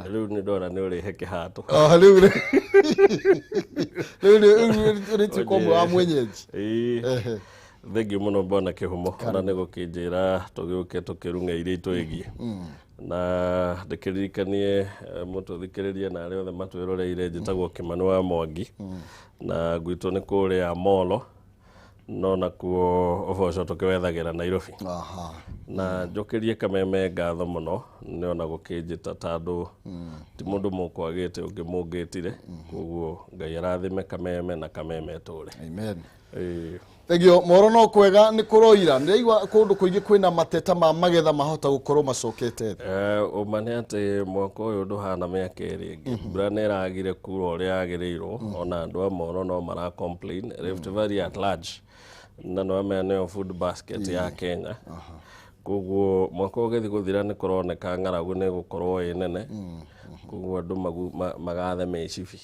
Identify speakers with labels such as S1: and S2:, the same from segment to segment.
S1: Rĩu nĩ ndona nĩ ũrĩhe kĩhato.
S2: Oh, rĩu ũrĩtuĩka ũmwe wa mwenyeji.
S1: Ĩĩ.
S2: Ehe.
S1: Thengiũ mũno bwana Kĩhumo, ona nĩ gũkĩnjĩra tũgĩũke tũkĩrung'e iria itwĩgiĩ. Na ndĩkĩririkanie mũtũthikĩrĩrie na arĩa othe matwĩroreire, njĩtagwo Kĩmani wa Mwangi na gwitũ nĩ kũrĩa Molo, no nakuo ũboco tũkĩwethagĩra Nairobi. Na njũkĩrie Kameme ngatho mũno nĩ ona gũkĩnjĩta, tondũ ti mũndũ mũkwagĩte ũngĩ mũngĩtire. Koguo Ngai arathime Kameme na Kameme tũre.
S2: Amen.
S1: Ĩĩ.
S2: Thengiũ moro. No kwega nĩ kũroira, ndĩraigua kũndũ kũingĩ kwĩna mateta ma magetha mahota gũkorwo macokete thĩ.
S1: Ũma nĩ atĩ mwaka ũyũ ndũhana mĩaka ĩrĩ ĩngĩ. Mbura nĩ ĩragire kura ũrĩa yagĩrĩirwo, ona andũ a Moro no mara complain, Rift Valley at large, na no amenya nĩyo food basket ya Kenya. Koguo mwaka ũgĩthiĩ gũthira nĩ kũroneka ng'aragu nĩ ĩgũkorwo ĩ nene, koguo andũ magathe mĩcibi.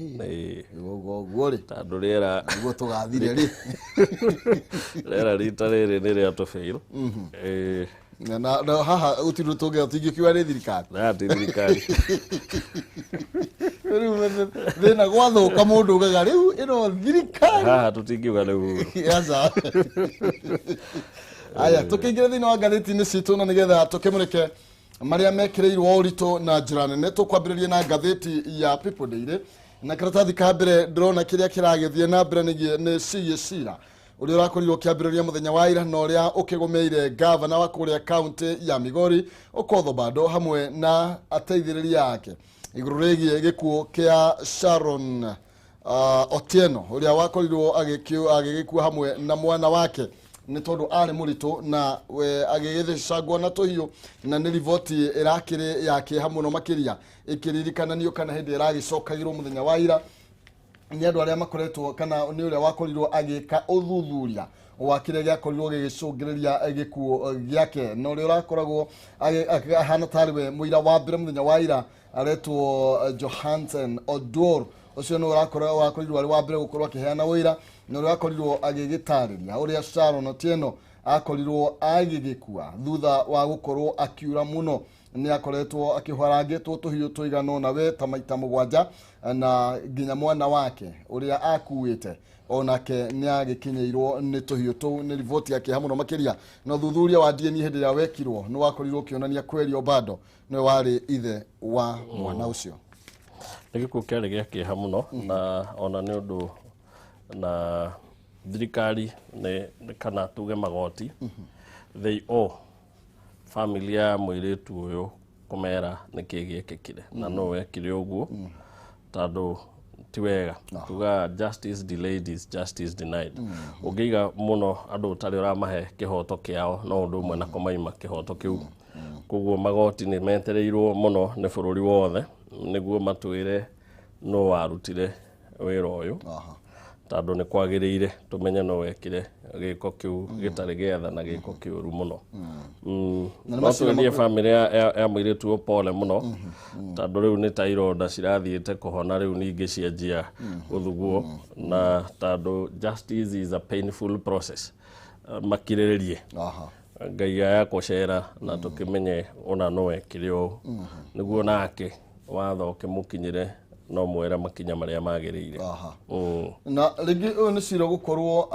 S1: Ĩĩ.
S2: Ũguo ũguo rĩ,
S1: tondũ rĩera
S2: nĩguo tũgathire rĩ.
S1: Rĩera rita rĩrĩ nĩ rĩa tũbĩirũ. Ĩĩ.
S2: Na haha gũtirĩ tũngĩ tũingĩkiuga nĩ thirikari.
S1: Na ti thirikari.
S2: Rĩu thĩna gwathũka mũndũ ugaga rĩu ĩno thirikari.
S1: Haha tũtingiuga nĩ Uhuru.
S2: Aca. Aya, tũkĩingĩra thĩinĩ wa ngathĩti-inĩ citũ na nĩgetha tũkĩmũrĩke marĩa mekĩrĩirwo ũritũ na njĩra nene, tũkwambĩrĩria na ngathĩti ya People Daily, na karatathi ka mbere ndĩrona kĩrĩa kĩragĩthiĩ na mbere nĩ ciĩ cira ũrĩa ũrakorirwo ũkĩambĩrĩria mũthenya wa ira na ũrĩa ũkĩgũmĩire gavana wa kũrĩa kaunti ya Migori Okoth Obado hamwe na ateithĩrĩria ake igũrũ rĩgiĩ gĩkuũ kĩa Sharon Otieno, ũrĩa wakorirwo agĩgĩkua hamwe na mwana wake nĩ tondũ arĩ mũritũ na we agĩgĩthecangwo na tũhiũ. Na nĩ riboti ĩrakĩrĩ ya kĩeha mũno makĩria, ĩkĩririkananio kana hĩndĩ ĩragĩcokagĩrwo mũthenya wa ira nĩ andũ arĩa makoretwo kana nĩ ũrĩa wakorirwo agĩka ũthuthuria wa kĩrĩa gĩakorirwo gĩgĩcũngĩrĩria gĩkuũ gĩake, na ũrĩa ũrakoragwo ahana tarĩ we mũira wa mbere mũthenya wa ira aretwo Johansen Oduor. Ũcio nĩ wakorirwo arĩ wa mbere gũkorwo akĩheana ũira, na ũrĩa wakorirwo agĩgĩtarĩria ũrĩa Sharon Otieno akorirwo agĩgĩkua thutha wa gũkorwo akiura mũno. Nĩ akoretwo akĩhwarangĩtwo tũhiũ tũigana ũna we ta maita 7, na nginya mwana wake ũrĩa akuĩte onake nĩ agĩkinyĩirwo nĩ tũhiũ tũu. Nĩ riboti ya kĩeha mũno makĩria, na ũthuthuria wa DNA hĩndĩ ĩrĩa wekirwo nĩ wakorirwo ũkĩonania kweri Obado nĩwe warĩ ithe wa mwana ũcio.
S1: Nĩ gĩkuũ kĩarĩ gĩa kĩeha mũno, na ona nĩ ũndũ na thirikari nĩ kana tuge magoti, they owe family ya mũirĩtu ũyũ kũmera nĩkĩ gĩekĩkire na no wekire ũguo, tondũ ti wega tuga justice delayed is justice denied. Ũngĩiga mũno andũ ũtarĩ ũramahe kĩhoto kĩao, no ũndũ ũmwe na kũmaima kĩhoto kĩu. Koguo magoti nĩ metereirwo mũno nĩ bũrũri wothe nĩguo matwĩre no warutire wĩra ũyũ, tondũ nĩ kwagĩrĩire tũmenye no wekire gĩko kĩu gĩtarĩ gĩetha na gĩko kĩũru mũno.
S2: Na nĩ
S1: No
S2: macira
S1: twĩrie bamĩrĩ ya mũirĩtu ũyũ pole mũno, tondũ rĩu nĩ ta ironda cirathiĩte kũhona, rĩu ningĩ cianjia gũthuguo, na tondũ justice is a painful process, makirĩrĩrie. Ngai aya kũcera na tũkĩmenye ona no wekire ũũ, nĩguo nake watho ũkĩmũkinyĩre no mwĩre makinya marĩa magĩrĩire.
S2: Na rĩngĩ ũyũ nĩ cira gũkorwo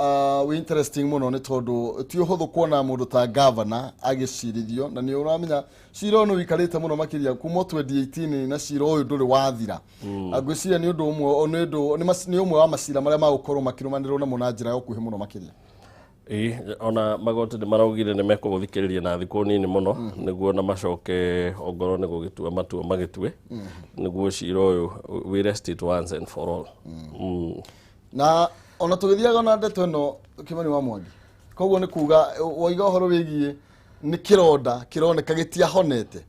S2: wĩ interesting mũno, nĩ tondũ ti ũhũthũ kuona mũndũ ta gavana agĩcirithio, na nĩ ũramenya cira ũyũ nĩ ũikarĩte mũno makĩria kuma 2018, na cira ũyũ ndũrĩ wathira. Ngwĩciria nĩ ũndũ ũmwe nĩ ũndũ nĩ ũmwe wa macira marĩa magũkorwo makĩrũmanĩrĩrwo namo na njĩra ya ũkuhĩ mũno makĩria.
S1: Ĩĩ, ona magoti nĩ maraugire nĩ mekũgũthikĩrĩria na thikũ nini mũno nĩguo na macoke ongorwo nĩ gũgĩtua matua magĩtue, nĩguo cira ũyũ we rest it once and for all.
S2: Na ona tũgĩthiaga na ndeto ĩno, Kĩmani wa Mwangi, koguo nĩ kuga woiga ũhoro wĩgiĩ nĩ kĩronda kĩroneka gĩtiahonete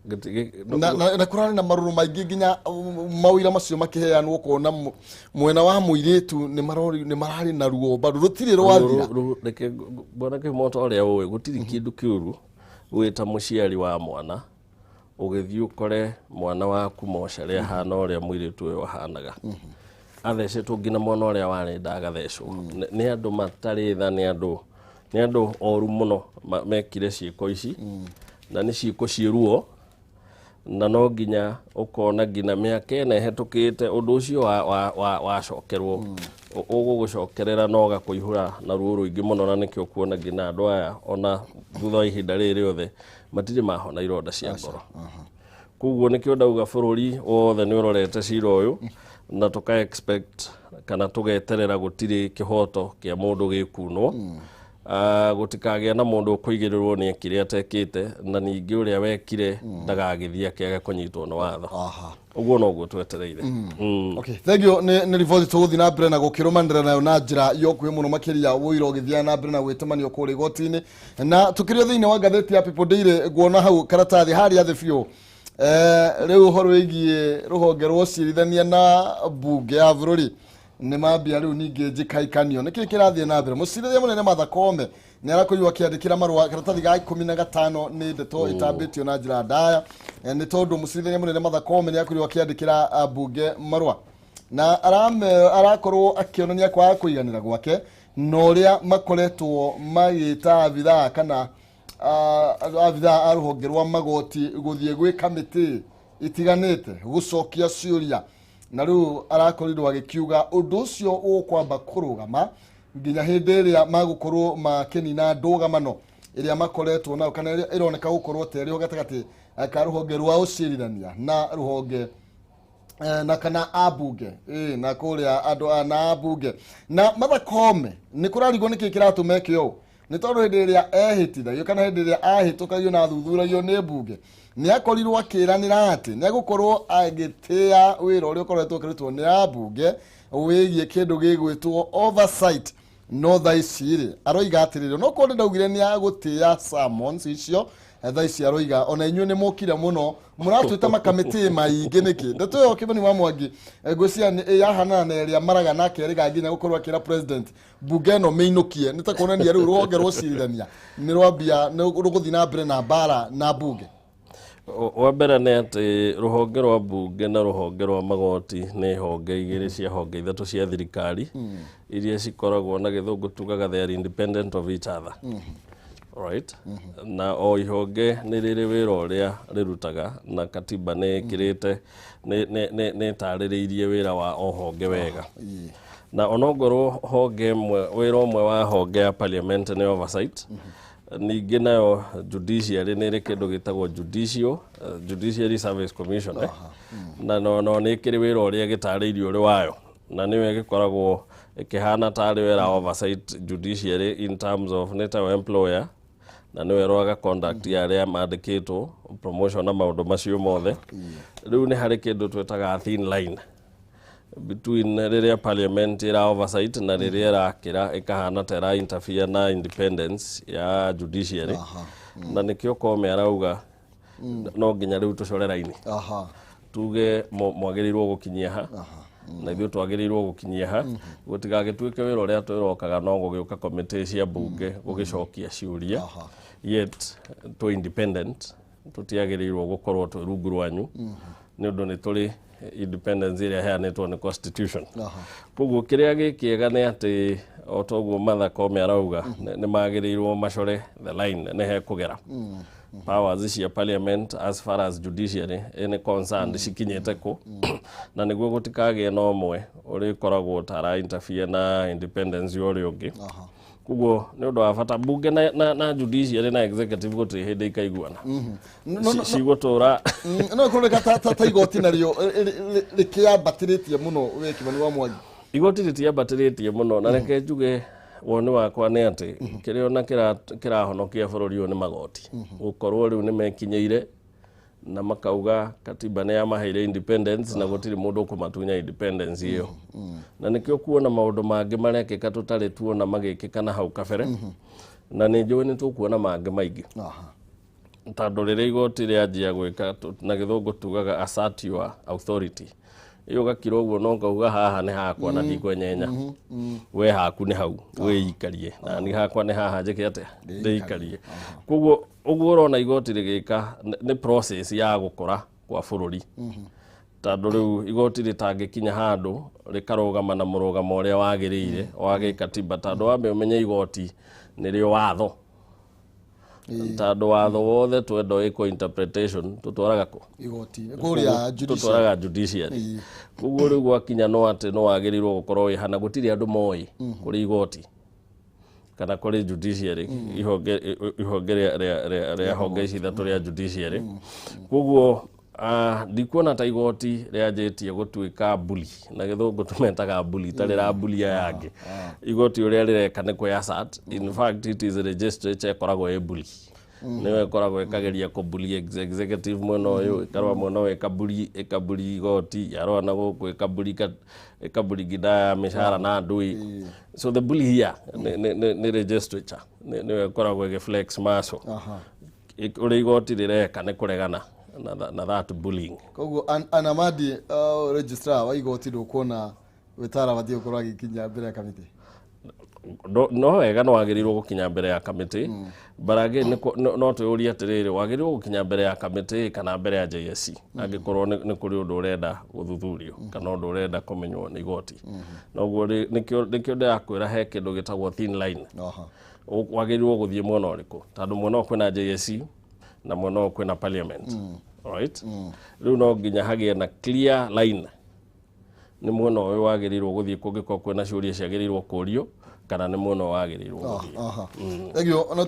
S2: na kũrarĩ na marũrũ maingĩ, nginya mawĩra macio makĩheanwo ũkona mwena wa mũirĩtu nĩ mararĩ na ruo bado rũtirĩ rwathira.
S1: Reke bwana Kĩhumo, ta ũrĩa ũĩ gũtirĩ kĩndũ kĩũru wĩ ta mũciari wa mwana ũgĩthiĩ ũkore mwana waku mocarĩ ahana ũrĩa mũirĩtu ũyũ ahanaga, athecetwo nginya mwana ũrĩa warĩ nda agathecwo. Nĩ andũ matarĩ tha, nĩ andũ oru mũno mekire ciĩko ici, na nĩ ciĩko ciĩ ruo. Na no nginya ũkona nginya mĩaka ĩna ĩhetũkĩte ũndũ ũcio wacokerwo ũgũgũcokerera na ũgakũihũra na ruo rũingĩ mũno, na nĩkĩo kuona nginya andũ aya ona thutha wa ihinda rĩrĩ rĩothe matirĩ mahona ironda cia ngoro. Koguo nĩkĩo ndauga bũrũri wothe nĩ ũrorete cira ũyũ, na tũka expect kana tũgeterera gũtirĩ kĩhoto kĩa mũndũ gĩkunwo. Gũtikagĩa na mũndũ ũkũigĩrĩrwo nĩ ekire atekĩte, na ningĩ ũrĩa wekire ndagagĩthiĩ akĩage kũnyitwo nĩ watho. Ũguo noguo twetereire.
S2: Okay, thank you. Nĩ riboti tũgũthiĩ na mbere na gũkĩrũmanĩra nayo na njĩra ya ũkuhĩ mũno makĩria, wũira ũgĩthiaga na mbere na gwĩtemanio kũrĩa igoti-inĩ. Na tũkĩrĩ thĩinĩ wa ngathĩti ya People Daily, nguona hau karatathi harĩa thĩ biũ, rĩu ũhoro wĩgiĩ rũhonge rwa ũcirithania na mbunge ya bũrũri nĩ mambia rĩu ningĩ njĩkaikanio. Nĩkĩ kĩrathiĩ na mbere? Mũcirithania mũnene Martha Koome nĩ arakorirwo akĩandĩkĩra marũa karatathi ga 15, nĩ ndeto ĩtambĩtio na njĩra ndaya. Nĩ tondũ mũcirithania mũnene Martha Koome nĩ akorirwo akĩandĩkĩra mbunge marũa na arakorwo akĩonania kwaga kũiganĩra gwake na ũrĩa makoretwo magĩta abithaa kana abithaa a rũhonge rwa magoti gũthiĩ gwĩ kamĩtĩ itiganĩte gũcokia ciũria. Na rĩu arakorirwo agĩkiuga ũndũ ũcio ũkwamba kũrũgama nginya hĩndĩ ĩrĩa magũkorwo makĩnina ndũgamano ĩrĩa makoretwo nayo, kana ĩrĩa ĩroneka gũkorwo ta ĩrĩ ho gatagatĩ ka rũhonge rwa ũcirithania na rũhonge na kana ambunge, na kũrĩa andũ na ambunge. Na Martha Koome nĩ kũrarigwo nĩkĩ kĩratũma eke ũũ, nĩ tondũ hĩndĩ ĩrĩa ehĩtithagio kana hĩndĩ ĩrĩa ahĩtũkagio na athuthuragio nĩ mbunge, nĩ akorirwo akĩranĩra atĩ nĩ agũkorwo agĩtĩa wĩra ũrĩa ũkoretwo ũkĩrutwo nĩ ambunge wĩgiĩ kĩndũ gĩgwĩtwo oversight. No thaa ici rĩ, aroiga atĩrĩrĩ, no korwo ndaugire nĩ agũtĩa summons icio, thaa ici aroiga ona inyuĩ nĩ mũkire mũno mũratwĩta makamĩtĩ maingĩ nĩkĩ. Ndeto ĩyo, Kĩmani wa Mwangi, ngwĩciria nĩ yahanana na ĩrĩa Maraga nake erĩga nginya gũkorwo akĩra president mbunge ĩno mĩinũkie, nĩ ta kuonania rĩu rũhonge rwa ũcirithania nĩ rwambia nĩ rũgũthiĩ na mbere na mbara na mbunge.
S1: Wa mbere nĩ atĩ rũhonge rwa mbunge na rũhonge rwa magoti nĩ honge igĩrĩ cia honge ithatũ cia thirikari iria cikoragwo na gĩthũngũ tugaga they are independent of each other, right? Na o ihonge nĩ rĩrĩ wĩra ũrĩa rĩrutaga, na katiba nĩ ĩkĩrĩte nĩ ĩtarĩrĩirie wĩra wa o honge wega. Na onongorwo honge ĩmwe, wĩra ũmwe wa honge ya parliament nĩ oversight, ningĩ nayo judiciary nĩ ĩrĩ kĩndũ gĩtagwo Judiciary Service Commission, na no nĩ ĩkĩrĩ wĩra ũrĩa gĩtarĩirio ũrĩ wayo, na nĩyo ĩgĩkoragwo ĩkĩhana tarĩ wĩra oversight judiciary in terms of nĩ tayo employer, na nĩwe ĩroraga conduct ya arĩa mandĩkĩtwo, promotion na maũndũ macio mothe. Rĩu nĩ harĩ kĩndũ twĩtaga thin line between rĩrĩa parliament ĩra oversight na rĩrĩa ĩrakĩra ĩkahana ta ĩra interfere na independence ya judiciary. Na nĩkĩo Koome arauga no nginya rĩu tũcore raini, tuge mwagĩrĩirwo gũkinyia ha na ithuĩ twagĩrĩirwo gũkinyia ha, gũtigagĩtuĩke wĩra ũrĩa twĩrokaga no gũgĩũka komĩtĩ cia mbunge gũgĩcokia ciũria, yet twĩ independent, tũtiagĩrĩirwo gũkorwo twĩ rungu rwanyu nĩ ũndũ nĩ tũrĩ independence ĩrĩa ĩheanĩtwo nĩ constitution. Koguo kĩrĩa gĩ kĩega nĩ atĩ o toguo Martha Koome arauga, nĩ magĩrĩirwo macore the line nĩ hekũgera powers cia parliament as far as judiciary nĩ concerned cikinyĩte kũ, na nĩguo gũtikagĩe na ũmwe ũrĩkoragwo ta ara interfere na independence ya ũrĩa ũngĩ. Koguo nĩ ũndũ wa bata mbunge na judiciary na executive gũtirĩ hĩndĩ ikaiguana. Cigũtũra.
S2: No kũroneka ta igoti narĩo rĩkĩambatĩrĩtie mũno, we Kĩmani wa Mwangi.
S1: Igoti rĩtiambatĩrĩtie mũno, na reke njuge woni wakwa nĩ atĩ kĩrĩa ona kĩrahonokia bũrũri ũyũ nĩ magoti gũkorwo rĩu nĩ mekinyĩire na makauga katiba nĩ yamaheire independence na gũtirĩ mũndũ ũkũmatunya independence ĩyo. Na nĩkĩo kuona maũndũ mangĩ marekĩka tũtarĩ tuona magĩkĩka na hau kabere, na nĩ njũĩ nĩ tũkuona mangĩ maingĩ, tondũ rĩrĩa igoti rĩanjia gwĩka na gĩthũngũ tugaga assert your authority, ĩyo ũgakira ũguo no ngauga haha nĩ hakwa na ndikwenyenya, we haku nĩ hau wĩikarie, na ni hakwa nĩ haha njĩke atĩa, ndĩikarie. Koguo ũguo ũrona igoti rĩgĩka nĩ process ya gũkũra kwa bũrũri, tondũ rĩu igoti rĩtangĩkinya handũ rĩkarũgama na mũrũgamo ũrĩa wagĩrĩire wa gĩkatiba, tondũ wambe ũmenye igoti nĩrĩo watho. Tondũ watho wothe twenda wĩkwo interpretation tũtwaraga kũ?
S2: Igoti kũrĩa judicial.
S1: Tũtwaraga judiciary. Koguo rĩu gwakinya no atĩ no wagĩrĩirwo gũkorwo wĩ hana, gũtirĩ andũ moĩ kũrĩ igoti kana kũrĩ judiciary, ihonge rĩa honge ici ithatũ rĩa judiciary. Koguo ndikuona ta igoti rĩanjĩtie gũtuĩka bully, na gĩthũngũ tũmetaga bully, ta rĩra bully aya angĩ. Igoti ũrĩa rĩreka nĩ kwĩ assert. In fact, it is legislature ĩkoragwo ĩ bully, nĩyo ĩkoragwo ĩkageria kũbully executive mwena ũyũ, ĩkarũa mwena ũyũ ĩkabully igoti, yarũa na gũkũ ĩkabully nginya ya mĩcara na ndũĩ. So the bully here nĩ legislature, nĩyo ĩkoragwo ĩgĩ flex muscle. Ũrĩa igoti rĩreka nĩ kũregana na that bullying.
S2: Koguo Anamadi, registrar wa igoti, ndũkuona Wetara batiĩ gũkorwo agĩkinya mbere ya kamĩtĩ?
S1: No wega no wagĩrĩirwo gũkinya mbere ya kamĩtĩ, but again no twĩyũrie atĩrĩrĩ, wagĩrĩirwo gũkinya mbere ya kamĩtĩ kana mbere ya JSC angĩkorwo nĩ kũrĩ ũndũ ũrenda gũthuthurio kana ũndũ ũrenda kũmenywo nĩ igoti? Noguo nĩkĩo ndĩrakwĩra he kĩndũ gĩtagwo thin line. Wagĩrĩirwo gũthiĩ mwena ũrĩkũ? Tondũ mwena ũyũ kwĩna JSC na mwena ũyũ kwĩna parliament. Alright, rĩu no nginya hagĩe na clear line, nĩ mwena ũyũ wagĩrĩirwo gũthiĩ kũngĩkorwo kwĩna ciũria ciagĩrĩirwo kũrio, kana nĩ mwena ũyũ wagĩrĩirwo gũthiĩ.
S2: Aha, thengio. Ona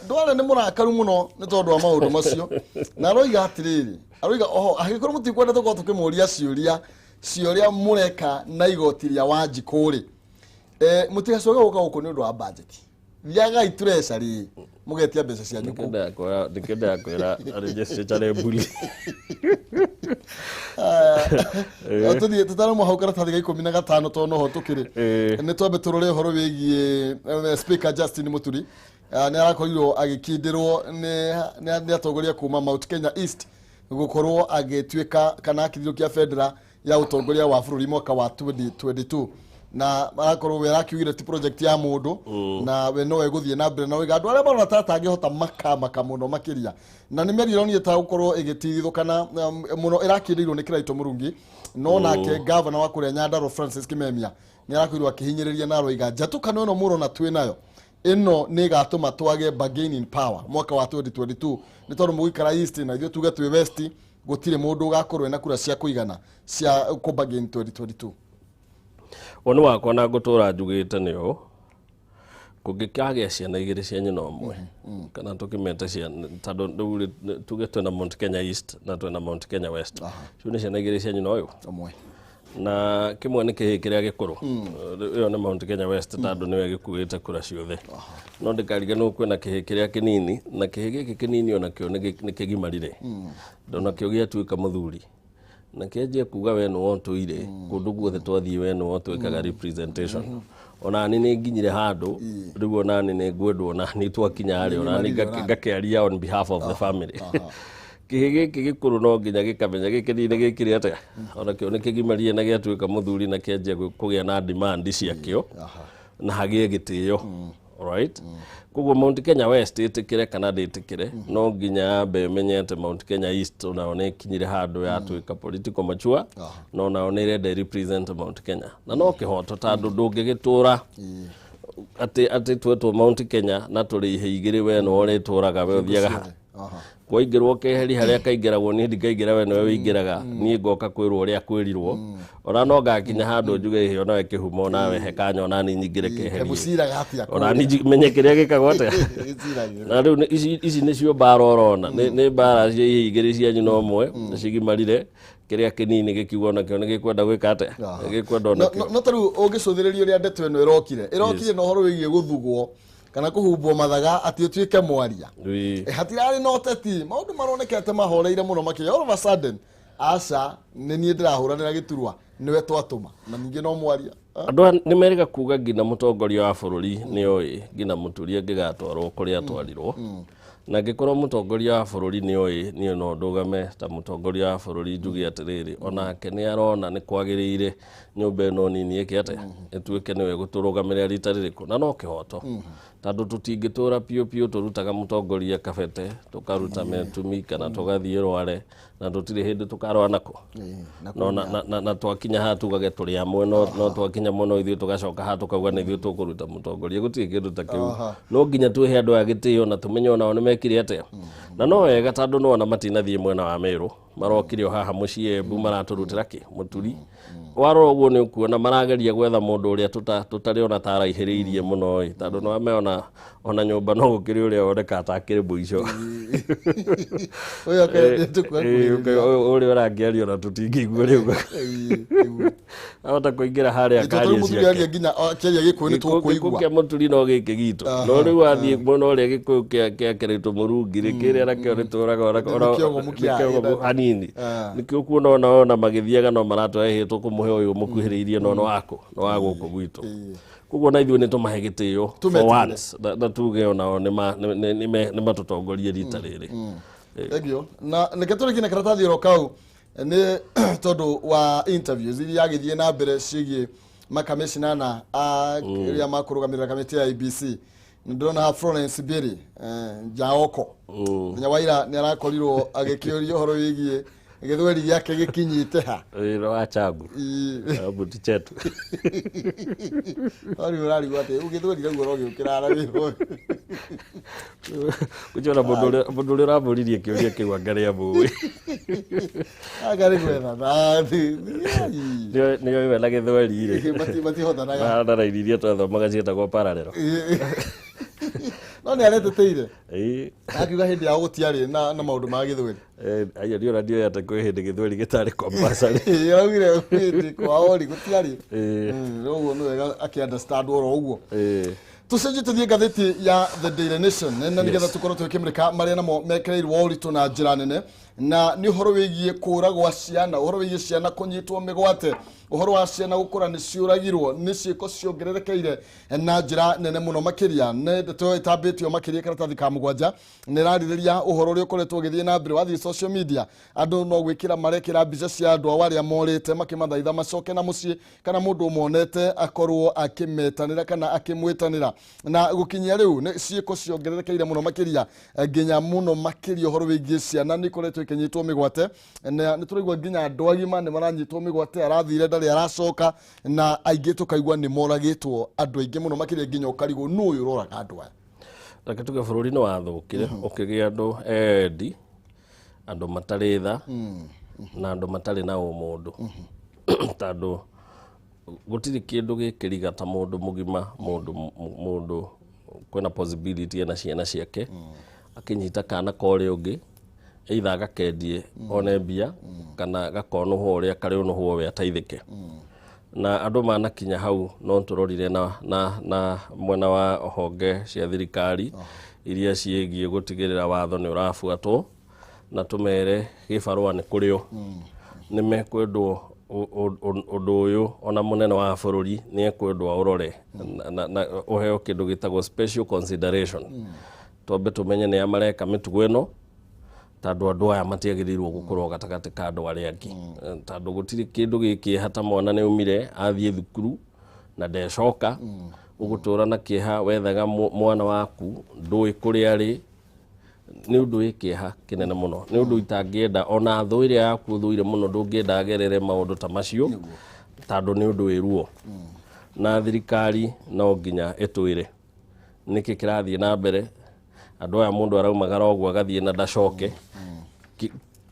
S2: Ndwale nĩ mũrakaru mũno nĩ tondũ wa maũndũ macio, na aroiga atĩrĩrĩ, aroiga oho angĩkorwo mũtikwenda tũkorwo tũkĩmũria ciũria cia ũrĩa mũreka na igoti rĩa Wanjikũ rĩ, mũtigacoke gũka gũkũ nĩ ũndũ wa budget. Thiagai treasury mũgetia mbeca cianyu kũu.
S1: Nĩkĩo ndĩrakwĩra legislature nĩ bully.
S2: Tũthiĩ tũtarauма hau karatathi ga 15, tondũ noho tũkĩrĩ. Nĩ twambe tũrore ũhoro wĩgiĩ Speaker Justin Muturi. Nĩ arakorirwo agĩkindĩrwo nĩ atongoria kuma Mount Kenya East gũkorwo agĩtuĩka kana akĩthirũkia bendera ya ũtongoria wa bũrũri mwaka wa 2022, na arakorwo we arakiugire ti project ya mũndũ na we nowe gũthiĩ na mbere, na oiga andũ arĩa marona ta atangĩhota makamaka mũno makĩria, na nĩ mĩario ĩronire ta gũkorwo ĩgĩtigithũkana mũno ĩrakindĩirwo nĩ Kĩraitũ Mũrungi. No nake gavana wa kũrĩa Nyandarua Francis Kimemia nĩ arakorirwo akĩhinyĩrĩria na aroiga njatũkano ĩno mũrona twĩ nayo ĩno nĩ ĩgatũma twage bargaining power mwaka wa 2022, nĩ tondũ mũgũikara east na ithuĩ tuge twĩ west, gũtirĩ mũndũ ũgakorwo ena kura cia kũigana cia kũ bargain 2022.
S1: Woni wakwa na ngũtũra njugĩte nĩ ũũ, kũngĩkagĩa ciana igĩrĩ cia nyina ũmwe, kana tũkĩmete ciana, tondũ rĩu rĩ, tuge twĩna Mount Kenya East na twĩna Mount Kenya West, cio nĩ ciana igĩrĩ cia nyina ũyũ
S2: ũmwe,
S1: na kĩmwe nĩ kĩhĩ kĩrĩa gĩkũrũ. Ĩyo nĩ Mount Kenya West, tondũ nĩwe gĩkuĩte kura ciothe. No ndĩkariganĩrwo kwĩna kĩhĩ kĩrĩa kĩnini, na kĩhĩ gĩkĩ kĩnini onakĩo nĩ kĩgimarire, onakĩo gĩatuĩka mũthuri na kĩanjia kuga we nĩwe ũtũire kũndũ guothe twathiĩ, we nĩwe ũtwĩkaga representation, onani nĩ nginyire handũ rĩu onani nĩ ngwendwo, onani twakinya harĩa onani ngakĩaria on behalf of the family. Kĩhĩ gĩkĩ gĩkũrũ no nginya gĩkamenya gĩkĩ nini gĩkĩrĩ atĩa, onakĩo nĩ kĩgimarie na gĩatuĩka mũthuri na kĩanjia kũgĩa na demand ciakĩo na hagĩe gĩtĩo. Alright, koguo Mount Kenya West ĩtĩkĩre kana ndĩtĩkĩre, no nginya yambe ĩmenye atĩ Mount Kenya East onayo nĩ ĩkinyire handũ yatuĩka political mature, no nao nĩ ĩrenda represent Mount Kenya, na no kĩhoto, tondũ ndũngĩgĩtũra atĩ twetwo Mount Kenya na tũrĩ ihe igĩrĩ, we nĩwe ũrĩtũraga, we ũthiaga ha kwaingĩrwo keheri harĩa kaingĩragwo, niĩ ndikaingĩra, we nĩwe wĩingĩraga, niĩ ngoka kwĩrwo ũrĩa kwĩrirwo. Ona no ngakinya handũ njuge ĩhĩ onawe kĩhumo, nawe he kanya onani nyingĩre keheri.
S2: Mũciraga atĩa?
S1: Ona niĩ menye kĩrĩa gĩkagwo atĩa.
S2: Gĩciragĩrwo.
S1: Na rĩu ici nĩcio mbara ũrona, nĩ mbara cia ihe igĩrĩ cia nyina ũmwe cigimarire, kĩrĩa kĩnini gĩkiuga onakĩo nĩ gĩkwenda gwĩka atĩa, gĩkwenda onakĩo.
S2: No ta rĩu ũngĩcũthĩrĩria ũrĩa ndeto ĩno ĩrokire na ũhoro wĩgiĩ gũthugwo kana kũhumbwo mathaga atĩ ũtuĩke mwaria. Hatirarĩ na ũteti, maũndũ maronekete mahoreire mũno makĩria. All of a sudden, aca, nĩ niĩ ndĩrahũranĩra gĩturwa, nĩwe twatũma, na ningĩ no mwaria.
S1: Andũ aya nĩ merĩga kuga nginya mũtongoria wa bũrũri nĩ oĩ nginya Mũturi angĩgatwarwo kũrĩa atwarirwo, na angĩkorwo mũtongoria wa bũrũri nĩ oĩ niĩ no ndũgame ta mũtongoria wa bũrũri, njuge atĩrĩrĩ, onake nĩ arona nĩ kwagĩrĩire nyũmba ĩno nini ĩke atĩa, ĩtuĩke nĩwe gũtũrũgamĩrĩra rita rĩrĩkũ, na no kĩhoto, tondũ tũtingĩtũra piũ piũ tũrutaga mũtongoria kabete, tũkaruta metumi kana tũgathiĩ Rware. Na tũtirĩ hĩndĩ tũkarũa nako. No na twakinya haha tugage tũrĩ amwe, no twakinya mũno ithuĩ tũgacoka haha tũkauga nĩ ithuĩ tũkũruta mũtongoria, gũtirĩ kĩndũ ta kĩu. No nginya twĩhe andũ aya gĩtĩo na tũmenye onao nĩ mekire atĩa. Na no wega tondũ nĩwona matinathiĩ mwena wa Meru, marokire o haha mũciĩ Embu maratũrutĩra kĩ mũturi. Warora ũguo nĩ ũkuona marageria gwetha mũndũ ũrĩa tũtarĩ ona ta araihĩrĩirie mũno ĩ, tondũ nĩwamenya ona nyũmba no gũkĩrĩ ũrĩa woneka ta akĩrĩ mũico. Ũrĩa ũrangĩaria ona tũtingĩigua rĩu. Ahota kũingĩra harĩa akaria ciake.
S2: Nginya akĩaria Gĩkũyũ nĩ tũkũigua.
S1: Gĩkũyũ kĩa mũturi no gĩkĩ gitũ. No rĩu athiĩ mwena ũrĩa Gĩkũyũ kĩa kĩrĩtũ mũrungi rĩ, kĩrĩa nakĩo nĩtũraga ona nĩkĩogomu hanini. Nĩkĩo ũkuona ona magĩthiaga no maratũhe tũkũmũhe ũyũ mũkuhĩrĩirie no wako no wa gũkũ gwitũ. Koguo na ithuĩ nĩ tũmahe gĩtĩo for once na tuge onao nĩ matũtongorie rita rĩrĩ.
S2: Thank you. Na reke tũrĩkie na karatathi oro kau nĩ tondũ wa interviews iria agĩthiĩ na mbere ciĩgiĩ makamishna na arĩa makũrũgamĩrĩra kamĩtĩ ya IEBC. Nĩ ndĩrona haha Florence Biri Njaoko mũthenya wa ira nĩ arakorirwo agĩkĩũria ũhoro wĩgiĩ gĩthweri gĩake gĩkinyĩte ha.
S1: Wĩra wa changu Abu chetu.
S2: Rĩu ũrarigwo atĩ gĩthweri rĩu ũrogĩũkĩra na wĩra ũyũ.
S1: Ũnjĩra mũndũ ũrĩa ũramũririe kĩũria kĩu anga nĩamũĩ.
S2: Anga nĩ gwetha
S1: Nĩoĩ we na gĩthweri rĩ.
S2: Matihotanaga.
S1: Mahana na irio iria twathomaga ciĩtagwo parallel.
S2: No nĩ areteteire. Akiuga hĩndĩ yao gũtiarĩ na maũndũ ma gĩthweri.
S1: Ayo ndio ndiũĩ atĩ kwĩ hĩndĩ gĩthweri gĩtarĩ compulsory.
S2: Araugire hĩndĩ kwao rĩ gũtiarĩ. Ũguo nĩ wega akĩ understand oro ũguo. Tũcenjie tũthiĩ ngathĩti ya The Daily Nation na nĩgetha tũkorwo tũgĩkĩmũrĩka marĩa namo mekĩrĩirwo ũritũ na njĩra nene, na nĩ ũhoro wĩgiĩ kũra gwa ciana, ũhoro wĩgiĩ ciana kũnyitwo mĩgwate, ũhoro wa ciana gũkũra nĩ ciũragirwo, nĩ ciĩko ciongererekeire na njĩra nene mũno makĩria. Nĩ ndeto ĩtambĩtio makĩria karatathi ka 7 nĩ ĩrarĩrĩria ũhoro ũrĩa ũkoretwo ũgĩthiĩ na mbere. Wathiĩ social media andũ no gwĩkĩra marekĩra mbica cia andũ ao arĩa morĩte makĩmathaitha macoke na mũciĩ, kana mũndũ ũmonete akorwo akĩmetanĩra kana akĩmwĩtanĩra. Na gũkinyia rĩu nĩ ciĩko ciongererekeire mũno makĩria, nginya mũno makĩria ũhoro wĩgiĩ ciana nĩ ikoretwo ikĩnyitwo mĩgwate, na nĩ tũraigua nginya andũ agima nĩ maranyitwo mĩgwate, arathire ndarĩ aracoka, na aingĩ tũkaigua nĩ moragĩtwo andũ aingĩ mũno makĩria, nginya ũkarigwo nũ ũyũ ũroraga andũ aya.
S1: Reke tuge bũrũri nĩ wathũkire, ũkĩgĩa andũ endi, andũ matarĩ tha, na andũ matarĩ na ũmũndũ. Tondũ gũtirĩ kĩndũ gĩkĩriga ta mũndũ mũgima, mũndũ kwĩna possibility ena ciana ciake, akĩnyita kana ka ũrĩa ũngĩ, either agakendie one mbia, kana gakonũhwo ũrĩa karĩũnũhwo we ateithĩke. Na andũ manakinya hau no tũrorire na mwena wa honge cia thirikari iria ciĩgiĩ gũtigĩrĩra watho nĩ ũrabuatwo, na tũmere gĩbarũa nĩ kũrĩo. Nĩ mekwendwo ũndũ ũyũ ona mũnene wa bũrũri nĩ ekwendwo aũrore na ũheo kĩndũ gĩtagwo special consideration. Twambe tũmenye nĩa mareka mĩtugo ĩno, tondũ andũ aya matiagĩrĩirwo gũkorwo gatagatĩ ka andũ arĩa angĩ. Tondũ gũtirĩ kĩndũ gĩkĩeha ta mwana nĩ aumire athiĩ thukuru na ndecoka, ũgũtũra na kĩeha wethaga mwana waku ndũĩ kũrĩa arĩ. Nĩ ũndũ wĩ kĩeha kĩnene mũno, nĩ ũndũ itangĩenda ona thũ ĩrĩa yaku ũthũire mũno ndũngĩenda agerere maũndũ ta macio, tondũ nĩ ũndũ wĩ ruo. Na thirikari no nginya ĩtwĩre nĩkĩ kĩrathiĩ na mbere. Andũ aya mũndũ araumagara ũguo agathiĩ na ndacoke.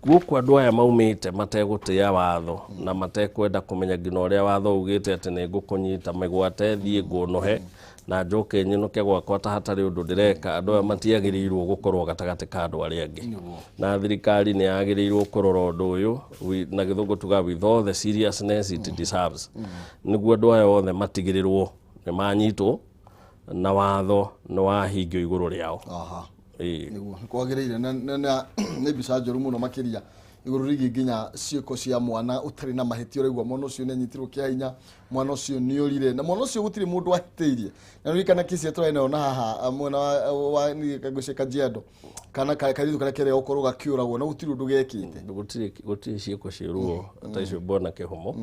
S1: Gũkũ andũ aya maumĩte mategũtĩa watho na matekwenda kũmenya nginya ũrĩa watho ugĩte atĩ nĩ ngũkũnyita mĩgwate thiĩ ngũnũhe na njoke nyinũke gwakwa ta hatarĩ ũndũ ndĩreka. Andũ aya matiagĩrĩirwo gũkorwo gatagatĩ ka andũ arĩa angĩ. Na thirikari nĩ yagĩrĩirwo kũrora ũndũ ũyũ na gĩthũngũ tugaga with all the seriousness it deserves, nĩguo andũ aya othe matigĩrĩrwo nĩ manyitwo na watho nĩ wahingio igũrũ rĩao.
S2: Nĩguo kwagĩrĩire na nĩ mbica njũru mũno makĩria igũrũ rĩgiĩ nginya ciĩko cia mwana ũtarĩ na mahĩtia. Ũraigua mwana ũcio nĩ anyitirwo kĩa hinya, mwana ũcio nĩ orire, na mwana ũcio gũtirĩ mũndũ ahĩtĩirie. Na ririkana kesi tũrarĩ nayo na haha mwena wa ngwĩciria Kajiado, kana kairĩtu karĩa kerega gũkorwo gakĩũragwo na gũtirĩ ũndũ gekĩte.
S1: Gũtirĩ ciĩko ciĩ ruo ta icio mbona kĩhumo.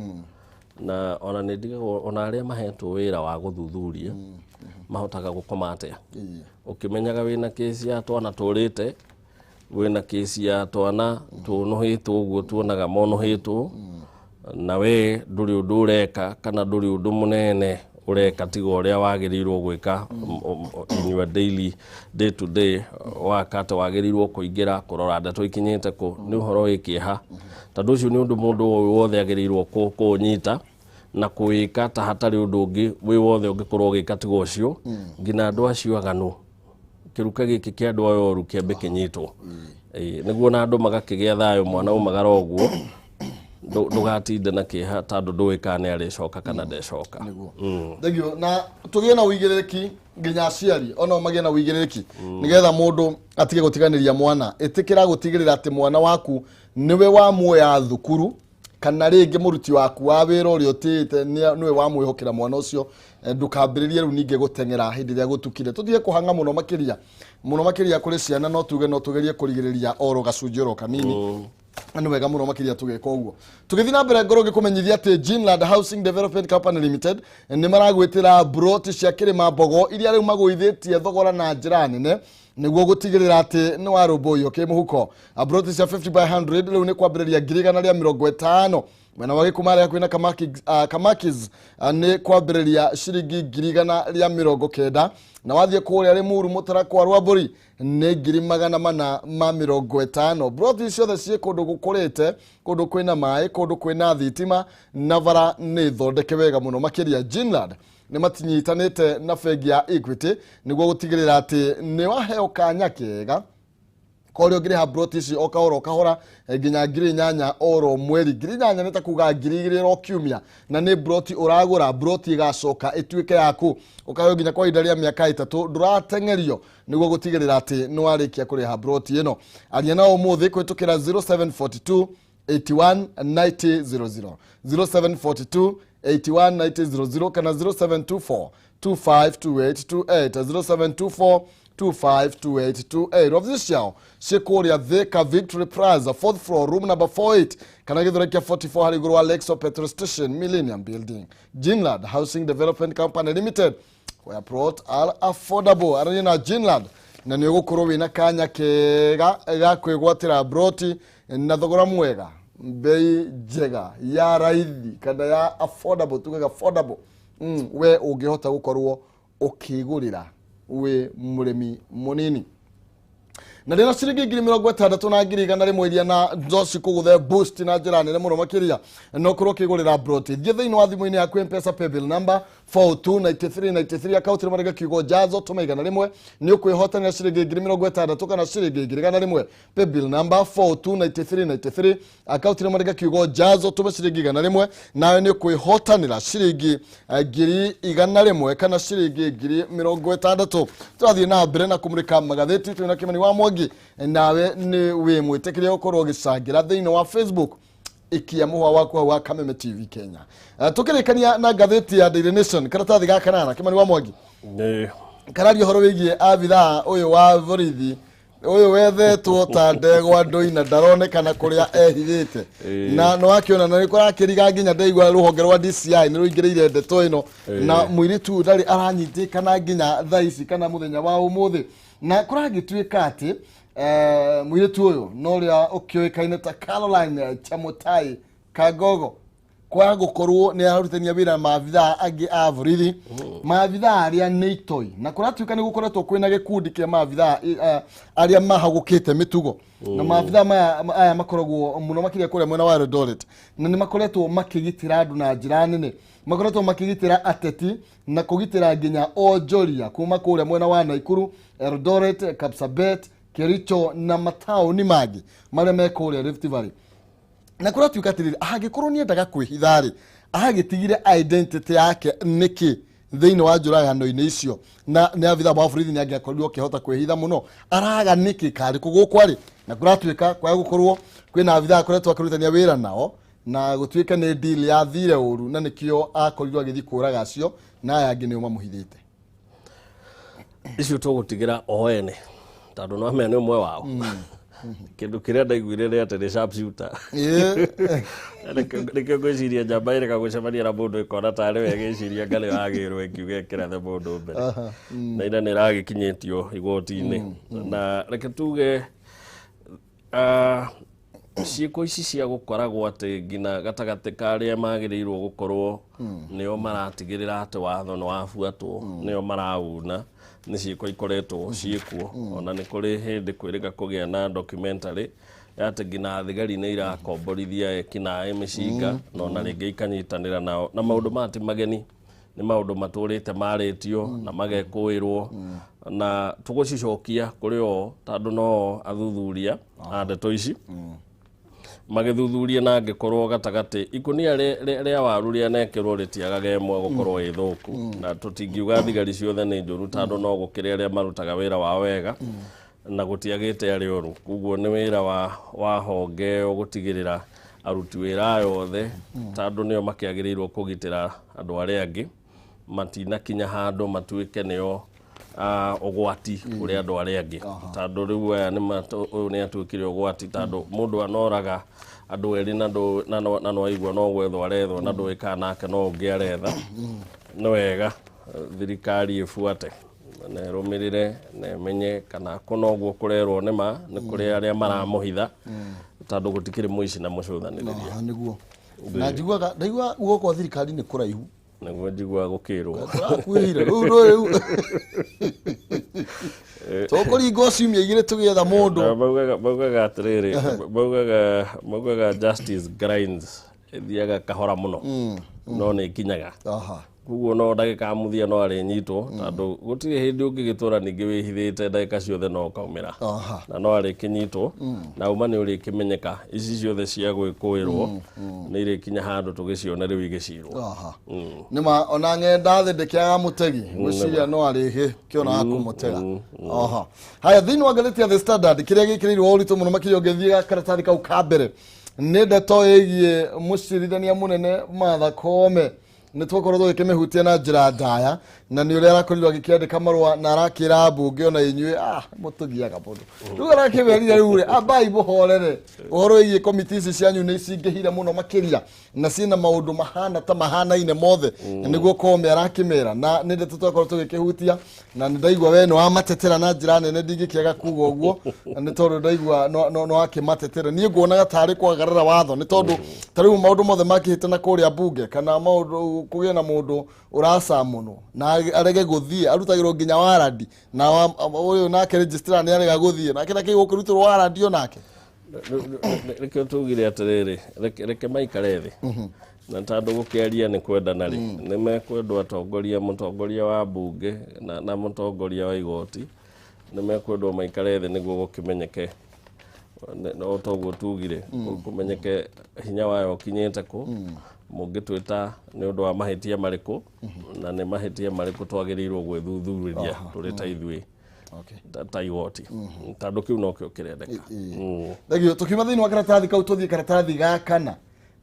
S1: Na ona nĩ ndigagwo ona arĩa mahetwo wĩra wa gũthuthuria mahotaga gũkoma atĩa. Ũkĩmenyaga wĩna kesi ya twana tũrĩte Wĩna kĩci ya twana tũnũhĩtwo ũguo tuonaga monũhĩtwo, na we ndũrĩ ũndũ ũreka kana ndũrĩ ũndũ mũnene ũreka tiga ũrĩa wagĩrĩirwo gwĩka in your daily day to day work, atĩ wagĩrĩirwo kũingĩra kũrora ndeto ikinyĩte kũ. Nĩ ũhoro wĩ kĩeha, tondũ ũcio nĩ ũndũ mũndũ o wothe agĩrĩirwo kũũnyita na kũwĩka ta hatarĩ ũndũ ũngĩ wĩ wothe ũngĩkorwo ũgĩka tiga ũcio, nginya andũ acio aganu, kĩruka gĩkĩ kĩa andũ aya oru kĩambe kĩnyitwo. Ĩĩ, nĩguo na andũ magakĩgĩa thayũ. Mwana umagara ũguo ndũgatinde na kĩeha tondũ ndũĩ kana nĩ arĩcoka kana ndecoka.
S2: Nĩguo, thengio. Na tũgĩe na ũigĩrĩrĩki, nginya aciari onao magĩe na ũigĩrĩrĩki, nĩgetha mũndũ atige gũtiganĩria mwana. Ĩtĩkĩra gũtigĩrĩra atĩ mwana waku nĩwe wamuoya thukuru, kana rĩngĩ mũruti waku wa wĩra ũrĩa ũtĩĩte nĩwe wamwĩhokera mwana ũcio. Ndũkambĩrĩrie rĩu ningĩ gũteng'era hĩndĩ ĩrĩa gũtukire. Tũtige kũhang'a mũno makĩria, mũno makĩria kũrĩ ciana. No tuge no tũgerie kũrigĩrĩria oro gacunjĩ oro kanini, na nĩ wega mũno makĩria tũgĩka ũguo. Tũgĩthiĩ na mbere, ngorwo ngĩkũmenyithia atĩ Ginland Housing Development Company Limited nĩ maragwĩtĩra broti cia Kĩrĩma Mbogo, iria rĩu magũithĩtie thogora na njĩra nene nĩguo gũtigĩrĩra atĩ nĩ warũmbũiyo kĩmũhuko. Broti cia 50 by 100 rĩu nĩ kwambĩrĩria 150,000. Mwena wa Gĩkumarĩ hakuhĩ na Kamakis nĩ kwambĩrĩria ciringi 190,000, na wathiĩ kũrĩa Rĩmuru Mũtarakwa Rwambũri nĩ 450,000. Broti ciothe ciĩ kũndũ gũkũrĩte, kũndũ kwĩna maĩ, kũndũ kwĩna thitima, na bara nĩ thondeke wega mũno makĩria. Ginland nĩ matinyitanĩte na bengi ya Equity nĩguo gũtigĩrĩra atĩ nĩ waheo kanya kega korĩa ũngĩrĩha broti ici o kahora o kahora, nginya 8,000 oro mweri. 8,000 nĩ ta kuga 2,000 o kiumia, na nĩ broti ũragũra, broti ĩgacoka ĩtuĩke yaku, ũkaheo nginya kwa ihinda rĩa mĩaka 3. Ndũrateng'erio nĩguo gũtigĩrĩra atĩ nĩ warĩkia kũrĩha broti ĩno. Aria nao ũmũthĩ kũhĩtũkĩra 0742 81 90 00, 0742 81 90 00, kana 0724 252828, 0724 252828. Wabici ciao ciĩ kũrĩa Thika Victory Plaza, fourth floor, room number 48, kana Gĩthũrai kĩa 44 harĩ igũrũ wa Lexo Petrol Station, Millennium Building. Ginland Housing Development Company Limited, where plot are affordable. Arania na Ginland na nĩ ũgũkorwo wĩna kanya kega ga kwĩgwatĩra broti na thogora mwega, mbei njega ya raithi kana ya affordable, tugaga affordable. We ũngĩhota gũkorwo ũkĩgũrĩra wĩ mũrĩmi mũnini. Na ndĩna ciringi 60,100 iria na no cikũgũthe boost na njĩra nene mũno makĩria, no ũkorwo ũkĩgũrĩra broti. Thiĩ thĩinĩ wa thimũ-inĩ yaku Mpesa, paybill number 429393, akaunti nĩ kiugo jazo, tũma 100, nĩ ũkwĩhotanĩra ciringi 60,000 kana ciringi 100,000. Paybill number 429393, akaunti nĩ kiugo jazo, tũma ciringi 100, nawe nĩ ũkwĩhotanĩra ciringi 100,000 kana ciringi 60,000. Tũrathiĩ na mbere na kũmũrĩka magathĩti twĩna Kĩmani wa Mwangi. Nawe nĩ wĩ mwĩtĩkĩrie gũkorwo ũgĩcangĩra thĩinĩ wa Facebook, ikia mũhwa waku hau wa Kameme TV Kenya. Tũkĩrĩkania na ngathĩti ya Daily Nation, karatathi ga kanana, Kĩmani wa Mwangi,
S1: Nĩ
S2: kararia ũhoro wĩgiĩ abithaa ũyũ wa borithi ũyũ wethetwo ta ndegwa ndũina, ndaronekana kũrĩa ehithĩte. Na nĩ wakĩona na nĩ kũrakĩriga nginya ndaigua rũhonge rwa DCI nĩ rũingĩrĩire ndeto ĩno, na mũirĩtu ũyũ ndarĩ aranyitĩkana nginya thaa ici kana mũthenya wa ũmũthĩ. Na kũragĩtuĩka atĩ mũirĩtu ũyũ no ũrĩa ũkĩũĩkaine ta Caroline Chamutai Kangogo, kwaga gũkorwo nĩ ararutithania wĩra na maabithaa angĩ a borithi, maabithaa arĩa nĩ itoi. Na kũratuĩka nĩ gũkoretwo kwĩna gĩkundi kĩa maabithaa arĩa mahagũkĩte mĩtugo, na maabithaa maya aya makoragwo mũno makĩria kũrĩa mwena wa Eldoret, na nĩ makoretwo makĩgitĩra andũ na njĩra nene, makoretwo makĩgitĩra ateti na kũgitĩra nginya onjoria kuma kũrĩa mwena wa Naikuru, Eldoret, Kapsabet, Kericho na mataũni mangĩ marĩa me kũrĩa Rift Valley. Na kũratuĩka atĩrĩrĩ, angĩkorwo nĩ endaga kwĩhitha rĩ, agĩtigire identity yake nĩkĩ thĩinĩ wa njũragano-inĩ icio? Na nĩ abithaa wa borithi, nĩ angĩakorirwo akĩhota kwĩhitha mũno. Araga nĩkĩ karĩ kũ gũkũ arĩ? Na kũratuĩka kwaga gũkorwo kwĩna abithaa akoretwo akĩrutithania wĩra nao, na gũtuĩka nĩ deal yathire ũru, na nĩkĩo akorirwo agĩthiĩ kũraga acio, na aya angĩ nĩo mamũhithĩte.
S1: Icio tũgũtigĩra o ene, tondũ no amenya nĩ ũmwe wao. Kĩndũ kĩrĩa ndaiguire nĩ atĩ nĩ sharpshooter. Nĩkĩo ngwĩciria njamba ĩreka gũcemania na mũndũ ĩkona tarĩ we, ĩgĩciria nga nĩ yagĩrwo ĩkiuga ĩkĩrathe mũndũ mbere, na ina nĩ ĩragĩkinyĩtio igoti-inĩ. Na reke tuge Ciĩko ici cia gũkoragwo atĩ nginya gatagatĩ ka arĩa magĩrĩirwo gũkorwo nĩo maratigĩrĩra atĩ watho nĩ wabuatwo, nĩo marauna, nĩ ciĩko ikoretwo ciĩkuo. Ona nĩ kũrĩ hĩndĩ kwĩrĩga kũgĩa na documentary ya atĩ nginya thigari nĩ irakomborithia ekinaĩ mĩcinga, na ona rĩngĩ ikanyitanĩra nao, na maũndũ maya ti mageni, nĩ maũndũ matũrĩte marĩtio na magekũĩrwo, na tũgũcicokia kũrĩ o tondũ no athuthuria a ndeto ici magĩthuthurie, na angĩkorwo gatagatĩ ikũnia rĩa waru rĩanekĩrwo rĩtiagaga ĩmwe gũkorwo ĩ thũku, na tũtingiuga thigari ciothe nĩ njũru tondũ no gũkĩrĩ arĩa marutaga wĩra wao wega na gũtiagĩte arĩa oru. Koguo nĩ wĩra wa honge ĩyo gũtigĩrĩra aruti wĩra aya othe, tondũ nĩo makĩagĩrĩirwo kũgitĩra andũ arĩa angĩ, matinakinya handũ matuĩke nĩo ũgwati kũrĩ andũ arĩa angĩ, tondũ rĩu aya ũyũ nĩ atuĩkire ũgwati, tondũ mũndũ anoraga andũ erĩ na nĩwaigua no gwethwo arethwo na ndũĩ kana nake no ũngĩ aretha. Nĩ wega thirikari ĩbuate na ĩrũmĩrĩre na ĩmenye kana kũna ũguo kũrerwo nĩma nĩ kũrĩ arĩa maramũhitha, tondũ gũtikĩrĩ mũici na mũcũthanĩrĩria.
S2: Nĩguo na njiguaga, ndaigua guoko kwa thirikari nĩ kũraihu.
S1: Nĩguo njiguaga gũkĩrwo.
S2: Kũrakuhĩire rĩu rĩu tũkũringa ciumia 2 tũgĩetha mũndũ.
S1: Maugaga atĩrĩrĩ, maugaga justice grinds, ĩthiaga kahora mũno no nĩ ĩkinyaga. Koguo no ndagĩka ya mũthia no arĩnyitwo, tondũ gũtirĩ hĩndĩ ũngĩgĩtũra ningĩ wĩhithĩte ndagĩka ciothe no ũkaumĩra, na no arĩkĩnyitwo na uma nĩ ũrĩkĩmenyeka. Ici ciothe cia gwĩkũĩrwo nĩ irĩkinya handũ tũgĩcione rĩu igĩcirwo.
S2: Nĩma ona ng'enda thĩ ndĩkĩaga mũtegi, ngwĩciria no arĩhĩ kĩona wa kũmũtega. Haya, thĩinĩ wa ngathĩti ya The Standard kĩrĩa gĩkĩrĩirwo ũritũ mũno makĩria ũngĩthiĩ karatathi kau ka mbere nĩ ndeto ĩgiĩ mũcirithania mũnene Martha Koome. Nĩ twakorwo tũgĩkĩmĩhutia na njĩra ndaya, na nĩ ũrĩa arakorirwo agĩkĩandĩka marũa na arakĩra mbunge ona inyuĩ mũtũgiaga mũno. Rĩu arakĩmerire rĩu rĩ, ambai mũhorere ũhoro wĩgiĩ komiti ici cianyu nĩ cingĩhire mũno makĩria na ciĩna maũndũ mahana ta mahanaine mothe, nĩguo Koome arakĩmera. Na nĩ ndeto twakorwo tũgĩkĩhutia na nĩ ndaigua we nĩ wamatetera na njĩra nene, ndingĩkĩaga kuga ũguo nĩ tondũ ndaigua no wakĩmatetera. Niĩ nguonaga tarĩ kwagarara watho, nĩ tondũ ta rĩu maũndũ mothe makĩhĩtana kũrĩa mbunge kana maũndũ kũgĩe na mũndũ ũracamũnwo na arege gũthiĩ arutagĩrwo nginya warandi, na ũyũ nake registrar nĩ arega gũthiĩ nake nakĩ gũkĩrutĩrwo warandi onake.
S1: Nĩkĩo tugire atĩrĩrĩ, reke maikare thĩ, na tondũ gũkĩaria nĩ kwendana rĩ, nĩ mekwendwo atongoria, mũtongoria wa mbunge na mũtongoria wa igoti nĩ mekwendwo maikare thĩ nĩguo gũkĩmenyeke, o toguo tugire, kũmenyeke hinya wayo ũkinyĩte kũ, mũngĩtwĩta nĩ ũndũ wa mahĩtia marĩkũ, na nĩ mahĩtia marĩkũ twagĩrĩirwo gwĩthuthurĩria tũrĩ ta ithuĩ ta igoti, tondũ kĩu nokĩo kĩrendeka.
S2: Thengio. Tũkiuma thĩinĩ wa karatathi kau tũthiĩ karatathi ga kana,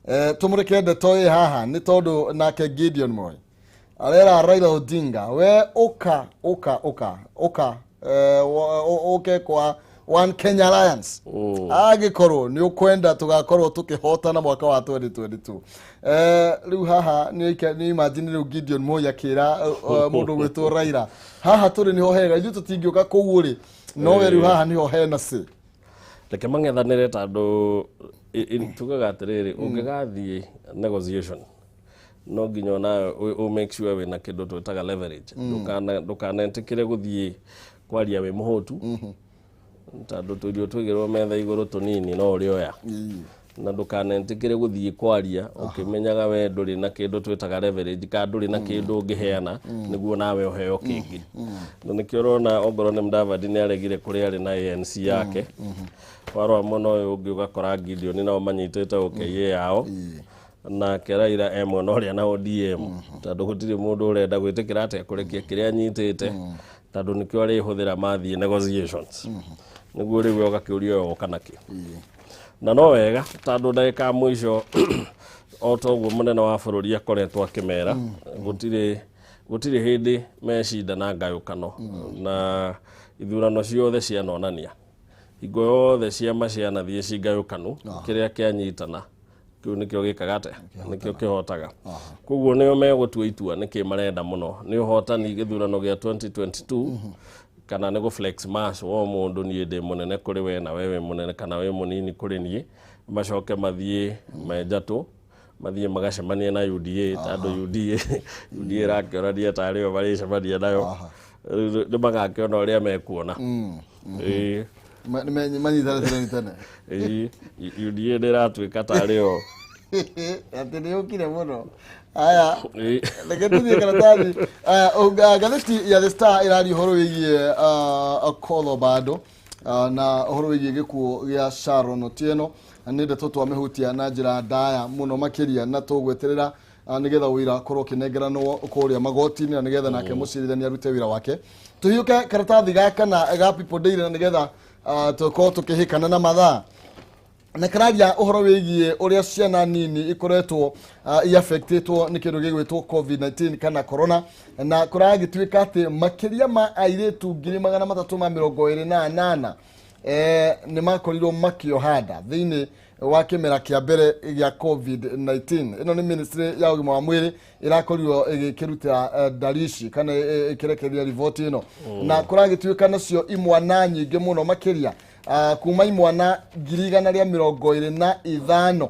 S2: tũmũrĩke ndeto ĩ haha, nĩ tondũ nake Gideon Moi arera Raila Odinga we ũka ũka ũka ũka ũke kwa One Kenya Alliance angĩkorwo nĩ ũkwenda tũgakorwo tũkĩhotana mwaka wa 2022. Rĩu haha nĩ imagine rĩu Gideon Moi akĩra mũndũ ũgwĩtwo Raila, haha tũrĩ nĩho hega, ithuĩ tũtingĩũka kũu ũrĩ, no we rĩu haha nĩho hena cĩ.
S1: Reke mang'ethanĩre, tondũ tugaga atĩrĩrĩ, ũngĩgathiĩ negotiation no nginya onawe ũ make sure wĩna kĩndũ twĩtaga leverage. Ndũkanetĩkĩre gũthiĩ kwaria wĩ mũhũtu, tondũ tũirio tũigĩrwo metha igũrũ tũnini no ũrĩoya, na ndũkanetĩkĩre gũthiĩ kwaria ũkĩmenyaga we ndũrĩ na kĩndũ twĩtaga leverage, kana ndũrĩ na kĩndũ ũngĩheana nĩguo nawe ũheo kĩngĩ. Na nĩkĩo ũrona ongorwo nĩ Mudavadi nĩ aregire kũrĩa arĩ na ANC yake, warora mwena ũyũ ũngĩ ũgakora Gideon nao manyitĩte OKA yao, nake Raila e mwena ũrĩa na ODM, tondũ gũtirĩ mũndũ ũrenda gwĩtĩkĩra atĩa kũrekia kĩrĩa anyitĩte, tondũ nĩkĩo arĩhũthĩra mathiĩ negotiations, nĩguo rĩu we ũgakĩũria ũyũ woka nakĩ. Na no wega, tondũ ndagĩka ya mũico o toguo mũnene wa bũrũri akoretwo akĩmera, gũtirĩ hĩndĩ mecinda na ngayũkano, na ithurano ciothe cianonania hingo yothe ciama cianathiĩ cingayũkanu, kĩrĩa kĩanyitana kĩu nĩkĩo gĩkaga atĩa, nĩkĩo kĩhotaga. Koguo nĩo megũtua itua nĩkĩ marenda mũno, nĩ ũhotani gĩthurano gĩa 2022. Kana nĩ gũ flex mass wo mũndũ, niĩ ndĩ mũnene kũrĩ we na we wĩ mũnene kana wĩ mũnini kũrĩ niĩ. Macoke mathiĩ menjatũ, mathiĩ magacemania na UDA, tondũ UDA ĩrakĩonania tarĩ o marĩcemania nayo. Rĩu nĩ magakĩona ũrĩa mekuona. Ĩĩ.
S2: Manyitanĩte tene.
S1: Ĩĩ, UDA nĩ ĩratuĩka tarĩ o
S2: Atĩ nĩ ũkire mũno aya.
S1: Ĩĩ.
S2: Reke tũthiĩ karatathi. Aya, ngathĩti ya The Star ĩraria ũhoro wĩgiĩ Okoth Obado na ũhoro wĩgiĩ gĩkuũ gĩa Sharon Otieno. Nĩ ndeto twamĩhutia na njĩra ndaya mũno makĩria, na tũgweterera nĩgetha ũira korwo ũkĩnengeranwo kũrĩa magoti-inĩ, na nĩgetha nake mũcirithania arute wĩra wake. Tũhiũke karatathi ga kana ga People Daily, na nĩgetha tũkorwo tũkĩhĩkana na mathaa, na kararia ũhoro wĩgiĩ ũrĩa ciana nini ikoretwo iaffectĩtwo nĩ kĩndũ gĩgwĩtwo COVID-19 kana corona, na kũragĩtuĩka atĩ makĩria ma airĩtu 328,000 nĩ makorirwo makĩoha nda thĩinĩ wa kĩmera kĩa mbere gĩa COVID-19. Ĩno nĩ ministry ya ũgima wa mwĩrĩ ĩrakorirwo ĩgĩkĩruta ndari ici kana ĩkĩrekereria riboti ĩno, na kũragĩtuĩka nacio imwana nyingĩ mũno makĩria kuma imwana 125,000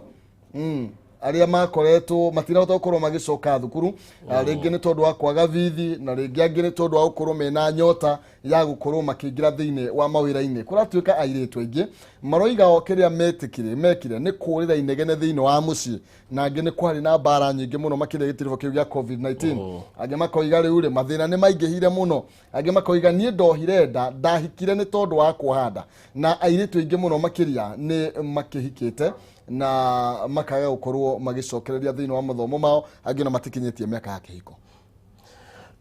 S2: arĩa makoretwo matinahota gũkorwo magĩcoka thukuru, rĩngĩ nĩ tondũ wa kwaga bithi, na rĩngĩ angĩ nĩ tondũ wa gũkorwo mena nyota ya gũkorwo makĩingĩra thĩinĩ wa mawĩra-inĩ. Kũratuĩka airĩtu aingĩ maroiga o kĩrĩa metĩkire mekire nĩ kũrĩra inegene thĩinĩ wa mũciĩ, na angĩ nĩ kwarĩ na mbara nyingĩ mũno makĩria gĩtiribũ kĩu gĩa COVID-19. Angĩ makoiga rĩu rĩ mathĩna nĩ maingĩhire mũno. Angĩ makoiga niĩ ndohire nda, ndahikire nĩ tondũ wa kuoha nda, na airĩtu aingĩ mũno makĩria nĩ makĩhikĩte na makaga gũkorwo magĩcokereria thĩinĩ wa mathomo mao, angĩ ona matikinyĩtie mĩaka ya kĩhiko.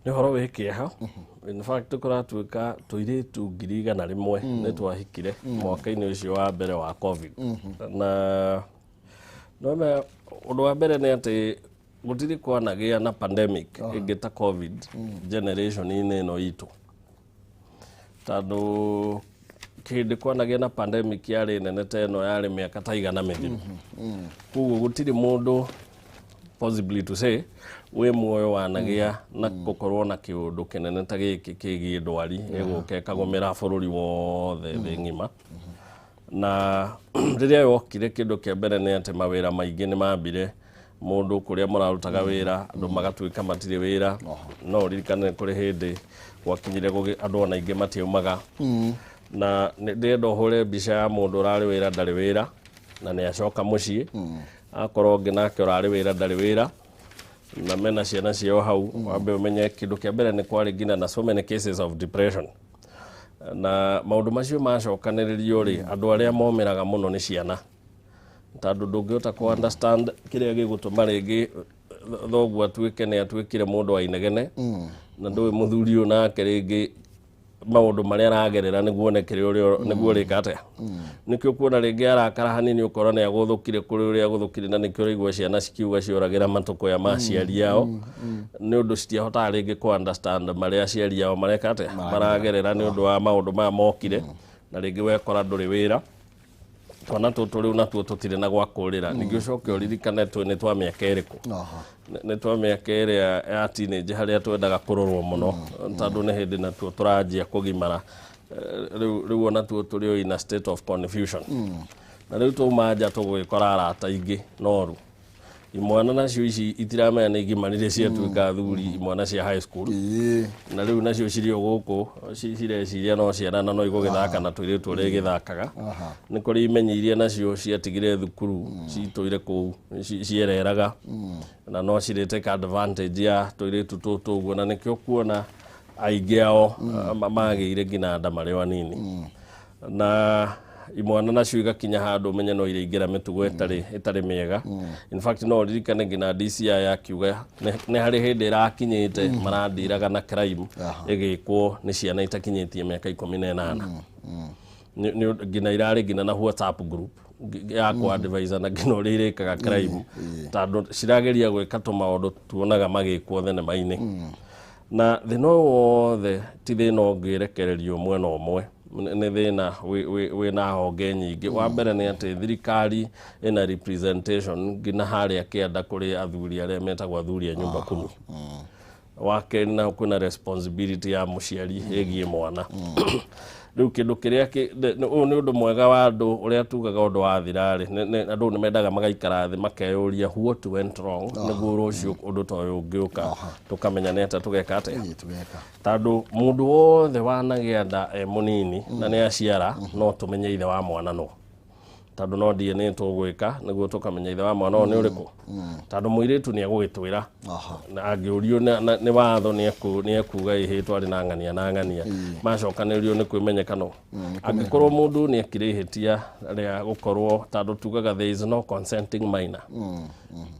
S1: Nĩ ũhoro wĩ kĩeha. In fact, kũratuĩka tũirĩtu 100,000 nĩ twahikire mwaka-inĩ ũcio wa mbere wa COVID. Na nona ũndũ wa mbere nĩ atĩ gũtirĩ kwanagĩa na pandemic ĩngĩ ta COVID generation-inĩ ĩno itũ, tondũ kĩndĩ kwanagĩa na pandemic yarĩ nene ta ĩno yarĩ mĩaka ta 100 mĩthiru. Koguo gũtirĩ mũndũ possibly to say wĩ muoyo wanagĩa na gũkorwo na kĩũndũ kĩnene ta gĩkĩ kĩgiĩ ndwari ĩgũka ĩkagũmĩra bũrũri wothe, thĩ ng'ima. Na rĩrĩa yokire, kĩndũ kĩa mbere nĩ atĩ mawĩra maingĩ nĩ mambire mũndũ kũrĩa mũrarutaga wĩra, andũ magatuĩka matirĩ wĩra. No ũririkane kũrĩ hĩndĩ gwakinyire andũ ona aingĩ matiaumaga, na ndĩrenda ũhũre mbica ya mũndũ ũrarĩ wĩra ndarĩ wĩra na nĩ acoka mũciĩ, akorwo ũngĩ nake ũrarĩ wĩra ndarĩ wĩra na mena ciana ciao hau. Wambe ũmenye kĩndũ kĩa mbere nĩ kwarĩ nginya na so many cases of depression, na maũndũ macio macokanĩrĩrio rĩ, andũ arĩa momĩraga mũno nĩ ciana, tondũ ndũngĩhota kũ understand kĩrĩa gĩgũtũma rĩngĩ thoguo atuĩke nĩ atuĩkire mũndũ wa inegene, na ndũĩ mũthuri ũyũ nake rĩngĩ maũndũ marĩa aragerera nĩguo one kĩrĩa ũrĩa nĩguo ũrĩka atĩa. Nĩkĩo kuona rĩngĩ arakara hanini, ũkora nĩ agũthũkire kũrĩ ũrĩa agũthũkire, na nĩkĩo ũraigua ciana cikiuga cioragĩra matũkũya ma aciari ao, nĩ ũndũ citiahotaga rĩngĩ kũ understand marĩa aciari ao mareka atĩa, maragerera, nĩ ũndũ wa maũndũ maya mokire. Na rĩngĩ wekora ndũrĩ wĩra, twana tũtũ rĩu natuo tũtirĩ na gwa kũrĩra. Ningĩ ũcoke ũririkane twĩ nĩ twa mĩaka ĩrĩkũ? Nĩ twa mĩaka ĩrĩa ya teenage, harĩa twendaga kũrorwo mũno, tondũ nĩ hĩndĩ natuo tũranjia kũgimara. Rĩu ona tuo tũrĩ o in a state of confusion, na rĩu twauma nja tũgwĩkora arata aingĩ noru. Imwana nacio ici itiramenya nĩ igimarire ciatuĩka athuri, imwana cia high school. Na rĩu nacio cirĩ o gũkũ cireciria no ciana na no igũgĩthaka na tũirĩtu ũrĩa igĩthakaga. Nĩ kũrĩ imenyi iria nacio ciatigire thukuru, citũire kũu ciereraga, na no cirĩ take advantage ya tũirĩtu tũtũ ũguo, na nĩkĩo kuona aingĩ ao magĩire nginya nda marĩ o anini. Na imwana nacio igakinya handũ ũmenye no iraingĩra mĩtugo ĩtarĩ mĩega. In fact, no ũririkane nginya DCI akiuga nĩ harĩ hĩndĩ ĩrakinyĩte marandiraga na crime ĩgĩkwo nĩ ciana itakinyĩtie mĩaka 18. Nginya irarĩ nginya na WhatsApp group ya kũ advise na nginya ũrĩa irĩkaga crime, tondũ cirageria gwĩka tũmaũndũ tuonaga magĩkwo thenema-inĩ. Na thĩna ũyũ wothe ti thĩna ũngĩrekererio mwena ũmwe, nĩ thĩna wĩna honge nyingĩ. Wa mbere nĩ atĩ thirikari ĩna representation nginya harĩa kĩanda kũrĩ athuri arĩa metagwo athuri a nyumba kumi. Wa kerĩ naho kwĩna responsibility ya mũciari ĩgiĩ mwana. Rĩu kĩndũ kĩrĩa ũyũ nĩ ũndũ mwega wa andũ ũrĩa tugaga ũndũ wathira rĩ, andũ nĩ mendaga magaikara thĩ makeyũria what went wrong, nĩguo rũciũ ũndũ ta ũyũ ũngĩũka tũkamenya nĩ atĩa tũgeka atĩa.
S2: Ĩĩ, tũgeka.
S1: Tondũ mũndũ wothe wanagĩa nda e mũnini na nĩ aciara, no tũmenye ithe wa mwana, no tondũ no DNA tũgwĩka nĩguo tũkamenya ithe wa mwana ũyũ nĩ ũrĩkũ, tondũ mũirĩtu nĩ egũgĩtwĩra na angĩũrio nĩ watho nĩ ekuga ĩhĩ twarĩ na ng'ania na ng'ania macokanĩrĩrio nĩ kwĩmenyeka. No angĩkorwo mũndũ nĩ ekire ihĩtia rĩa gũkorwo, tondũ tugaga there is no consenting minor,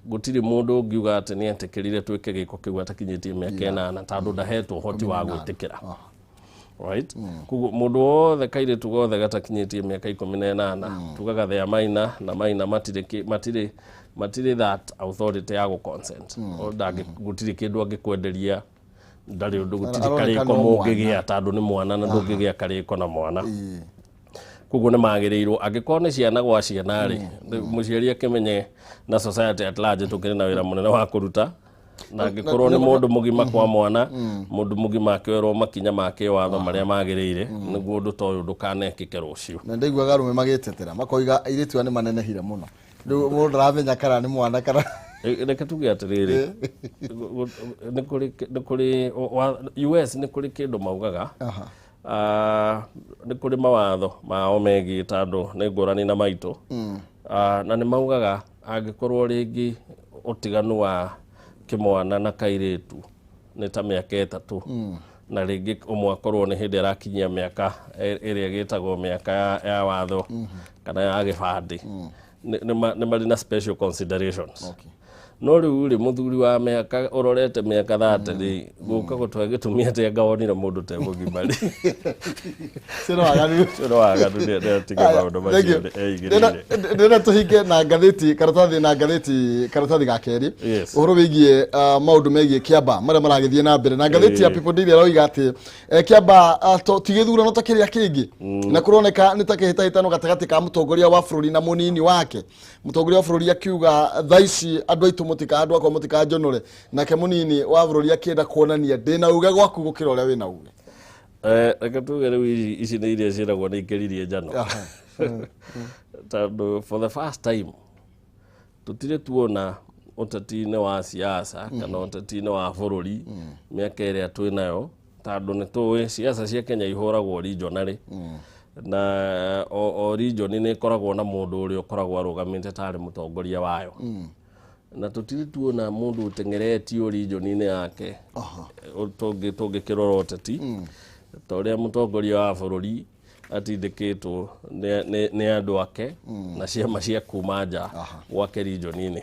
S1: gũtirĩ mũndũ ũngiuga atĩ nĩ etĩkĩrire twĩke gĩko kĩu atakinyĩtie mĩaka 8, tondũ ndahetwo ũhoti wa gwĩtĩkĩra, right? Koguo mũndũ wothe, kairĩtu gothe gatakinyĩtie mĩaka 18, tugaga they are minor, na minor matirĩ matirĩ that authority ya gũ consent. O gũtirĩ kĩndũ angĩkwenderia, ndarĩ ũndũ, gũtirĩ
S2: Aroneka
S1: karĩko
S2: no mwana.
S1: mũngĩgĩa, tondũ nĩ mwana na ndũngĩgĩa karĩko na mwana. Koguo nĩ magĩrĩirwo, angĩkorwo nĩ ciana gwa ciana rĩ, mũciari akĩmenye na society at large tũkĩrĩ na wĩra mũnene wa kũruta, na angĩkorwo nĩ mũndũ mũgima kwa mwana, mũndũ mũgima akĩoerwo makinya ma kĩwatho marĩa magĩrĩire nĩguo ũndũ ta ũyũ ndũkanekĩke rũciũ.
S2: Na ndaiguaga arũme magĩtetera makoiga airĩtu aya nĩ manenehire mũno, rĩu mũndũ ndaramenya kana nĩ mwana kana
S1: Reke tuge atĩrĩrĩ, nĩ kũrĩ US nĩ kũrĩ kĩndũ maugaga. Ah, nĩ kũrĩ mawatho mao megiĩ, tondũ nĩ ngũrani na maitũ. Ah, na nĩ maugaga angĩkorwo rĩngĩ ũtiganu wa kĩmwana na kairĩtu nĩ ta mĩaka 3, na rĩngĩ ũmwe akorwo nĩ hĩndĩ arakinyia mĩaka ĩrĩa ĩgĩtagwo mĩaka ya watho kana ya gĩbandĩ, nĩ marĩ na special considerations. No rĩu rĩ, mũthuri wa mĩaka ũrorete mĩaka 30 rĩ, gũka gũtũhe gĩtũmi atĩ anga wonire mũndũ te mũgima rĩ,
S2: Cĩno waganu.
S1: Ũcio nĩ waganu, nĩ atige maũndũ macio eigĩrĩire.
S2: Ndĩrenda tũhinge na ngathĩti karatathi, na ngathĩti karatathi ga kerĩ, ũhoro wĩgiĩ maũndũ megiĩ Kĩamba marĩa maragĩthiĩ na mbere, na ngathĩti ya People Daily ĩroiga atĩ Kĩamba ti gĩthurano ta kĩrĩa kĩngĩ, na kũroneka nĩ ta kĩhĩtahĩtano gatagatĩ ka mũtongoria wa bũrũri na mũnini wake. Mũtongoria wa bũrũri akiuga thaa ici andũ aitũ mũtika, andũ akwa mũtikanjonore, nake mũnini wa bũrũri akĩenda kuonania ndĩna uge gwaku gũkĩra ũrĩa wĩna uge.
S1: Reke tuge rĩu ici nĩ iria ciĩragwo nĩ ikĩririe njano, tondũ for the first time tũtirĩ tuona ũteti-inĩ wa siasa kana ũteti-inĩ wa bũrũri mĩaka ĩrĩa twĩ nayo, tondũ nĩ tũĩ siasa cia Kenya ihũragwo regionally, na o region nĩ ĩkoragwo na mũndũ ũrĩa ũkoragwo arũgamĩte tarĩ mũtongoria wayo, na tũtirĩ tuona mũndũ ũteng'eretio region-inĩ yake. Tũngĩkĩrora ũteti ta ũrĩa mũtongoria wa bũrũri atindĩkĩtwo nĩ andũ ake na ciama cia kuma nja gwake region-inĩ,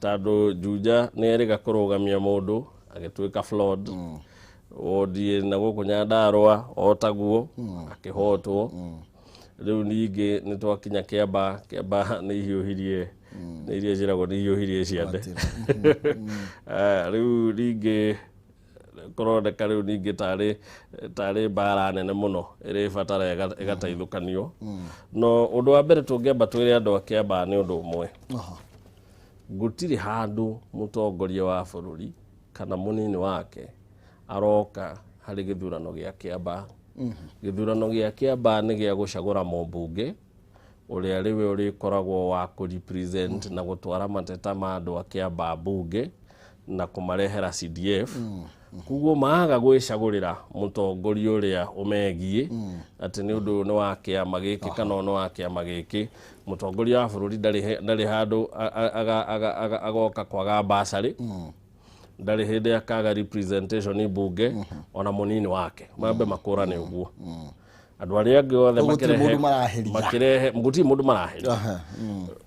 S1: tondũ Juja nĩ erĩga kũrũgamia mũndũ agĩtuĩka flawed, wodi na gũkũ Nyandarũa o taguo akĩhotwo. Rĩu ningĩ nĩ twakinya Kĩamba. Kĩamba nĩ ihiũhirie, nĩ iria ciĩragwo nĩ ihiũhirie ciande. Rĩu ningĩ kũroneka rĩu ningĩ tarĩ mbara nene mũno ĩrĩbatara ĩgateithũkanio. No ũndũ wa mbere tũngĩamba twĩre andũ a Kĩamba nĩ ũndũ ũmwe: gũtirĩ handũ mũtongoria wa bũrũri kana mũnini wake aroka harĩ gĩthurano gĩa Kĩamba. Gĩthurano gĩa Kĩamba nĩ gĩa gũcagũra mũmbunge ũrĩa rĩwe ũrĩkoragwo wa kũ represent na gũtwara mateta ma andũ a Kĩamba mbunge na kũmarehera CDF. Koguo maaga gwĩcagũrĩra mũtongoria ũrĩa ũmegiĩ atĩ nĩ ũndũ ũyũ nĩ wa kĩama gĩkĩ kana ũyũ nĩ wa kĩama gĩkĩ, mũtongoria wa bũrũri ndarĩ handũ agoka kwaga basarĩ, ndarĩ hĩndĩ akaga representation mbunge, ona mũnini wake. Mambe makũrane ũguo, andũ arĩa angĩ othe
S2: Koguo gũtirĩ
S1: makĩrehe
S2: mũndũ maraheria.
S1: Makĩrehe, gũtirĩ mũndũ maraheria.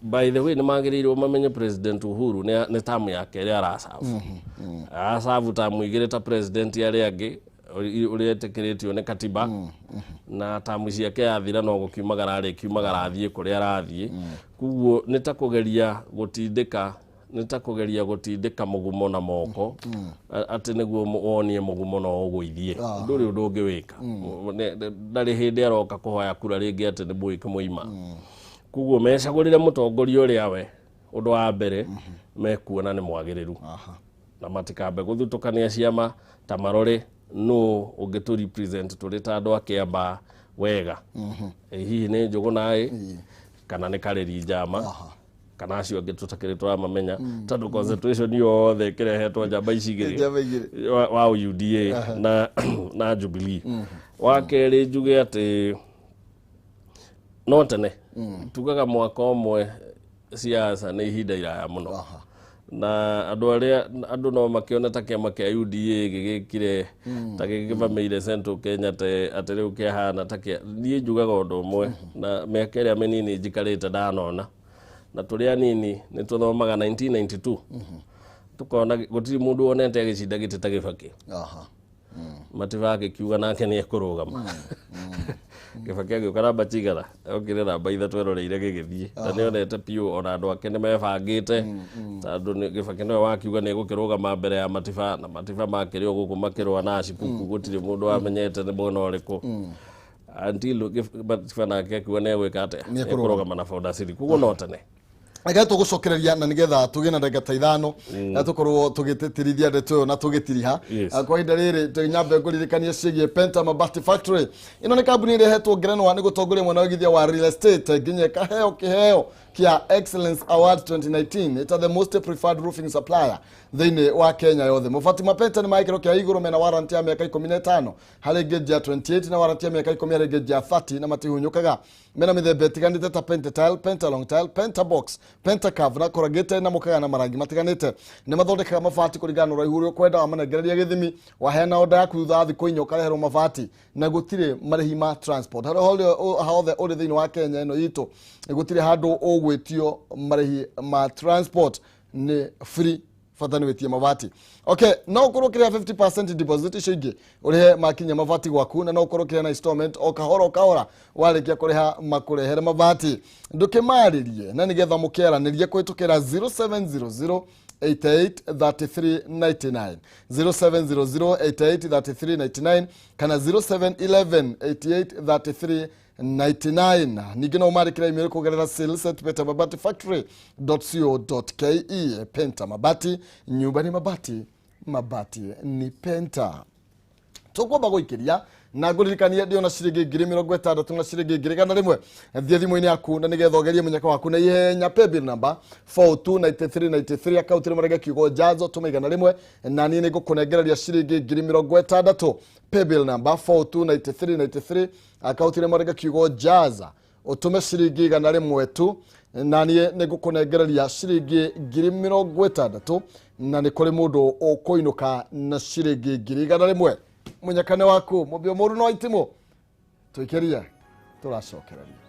S1: By the way, nĩ magĩrĩirwo mamenye President Uhuru nĩ tamu yake ĩrĩa aracabu, aracabu tamu 2 ta president arĩa angĩ ũrĩa etĩkĩrĩtio nĩ katiba, na tamu ciake yathira no gũkiumagara arĩkiumagara athiĩ kũrĩa arathiĩ. Koguo nĩ ta kũgeria gũtindĩka, nĩ ta kũgeria gũtindĩka mũgumo na moko atĩ nĩguo wonie mũgumo no ũgũithie. Ndũrĩ ũndũ ũngĩwĩka. Ndarĩ hĩndĩ aroka kũhoya kura rĩngĩ atĩ nĩ mwĩke mũima. Koguo mecagũrĩre mũtongoria ũrĩa we ũndũ wa mbere mekuona nĩ mwagĩrĩru. Na matikambe gũthutũkania ciama ta marore nũ ũngĩ tũ represent tũrĩ ta andũ a Kĩambaa wega. Ĩ hihi nĩ Njũgũna ĩ kana nĩ Karĩri Njama kana acio angĩ tũtakĩrĩ tũramamenya, tondũ concentration yothe ĩkĩrehetwo njamba ici igĩrĩ.
S2: Njamba igĩrĩ.
S1: Wa UDA na Jubilee. Wa kerĩ, njuge atĩ no tene tugaga mwaka ũmwe siasa nĩ ihinda iraya mũno, na andũ arĩa andũ no makĩone ta kĩama kĩa UDA gĩgĩkire ta gĩkĩvamĩire Central Kenya te atĩ rĩu kĩahana ta kĩa. Niĩ njugaga ũndũ ũmwe, na mĩaka ĩrĩa mĩnini njikarĩte ndanona na tũrĩ anini nĩ tũthomaga 1992, tukona gũtirĩ mũndũ wonete agĩcinda gĩtĩ ta Gĩbakĩ. Matiba agĩkiuga nake nĩ ekũrũgama. Kĩbakĩ agĩũka namba cigana? Okire namba 3 eroreire gĩgĩthiĩ, na nĩ onete biũ ona andũ ake nĩ mebangĩte, tondũ Gĩbakĩ nĩwe wakiuga nĩ egũkĩrũgama mbere ya Matiba, na Matiba makĩrĩ o gũkũ makĩrũa na Ashikuku, gũtirĩ mũndũ wamenyete nĩ mwena ũrĩkũ until Matiba nake akiuga nĩ egwĩka atĩa?
S2: Nĩ ekũrũgama.
S1: Ekũrũgama na Ford. Koguo no tene.
S2: Reke tũgũcokereria na nĩgetha tũgĩe na ndagĩka ta 5 na tũkorwo tũgĩtĩtĩrithia ndeto ĩyo na tũgĩtiriha. Kwa ihinda rĩrĩ tũnyambe ngũririkanie ciĩgiĩ Penta Mabati Factory. Ĩno nĩ kambuni ĩrĩa ĩhetwo ngerenwa nĩ gũtongoria mwena wa ũigithia wa real estate nginya ĩkaheo kĩheo kĩa Excellence Award 2019 ĩta the most preferred roofing supplier thĩinĩ wa Kenya yothe. Mabati ma Penta nĩ ma gĩkĩro kĩa igũrũ, mena warranty ya mĩaka 15 harĩ ngĩnji ya 28 na warranty ya mĩaka 10 harĩ ngĩnji ya 30, na matihunyũkaga. Mena mĩthemba ĩtiganĩte ta Penta tile, Penta long tile, Penta box, Penta curve na corrugated, na mũkaga na marangi matiganĩte. Nĩ mathondekaga mabati kũringana na ũraihu ũrĩa ũkwenda. Wamanengereria gĩthimi, waheana order yaku, thutha wa thikũ 4 ũkareherwo mabati, na gũtirĩ marĩhi ma transport. Harĩa hothe ũrĩ thĩinĩ wa Kenya ĩno itũ, gũtirĩ handũ ũgwĩtio marĩhi ma transport, nĩ free, bata nĩ wĩtie mabati. Okay, no ũkorwo ũkĩrĩha 50% deposit, icio ingĩ ũrĩhe makinya mabati gwaku, na no ũkorwo ũkĩrĩha na installment o kahora o kahora, warĩkia kũrĩha makũrehere mabati. Ndũkĩmarĩrie na nĩgetha mũkĩaranĩrie kũhĩtũkĩra 0700 88 33 99, 0700 88 33 99 kana 0711 88 33 99. Ningĩ no ũmandĩkĩre email kũgerera sales@pentamabatifactory.co.ke. Penta Mabati, nyumba ni mabati, mabati ni Penta. Tũkwamba gũikĩria na ngũririkanie ndĩona ciringi 60,000 na ciringi 100,000. Thiĩ thimũ-inĩ yaku na nĩgetha ũgerie mũnyaka waku na ihenya. Paybill number 429393, akaunti rĩmwe kiugo jazo, tũma 100 na niĩ nĩngũkũnengereria ciringi 60,000. Paybill number 429393, akaunti rĩmwe kiugo jaza, ũtũme ciringi 100 tu na niĩ nĩngũkũnengereria ciringi 60,000, na nĩ kũrĩ mũndũ ũkũinũka na ciringi 100,000. Mũnyakane waku mũmbio mũru no itimũ tũikĩrie tũracokereria.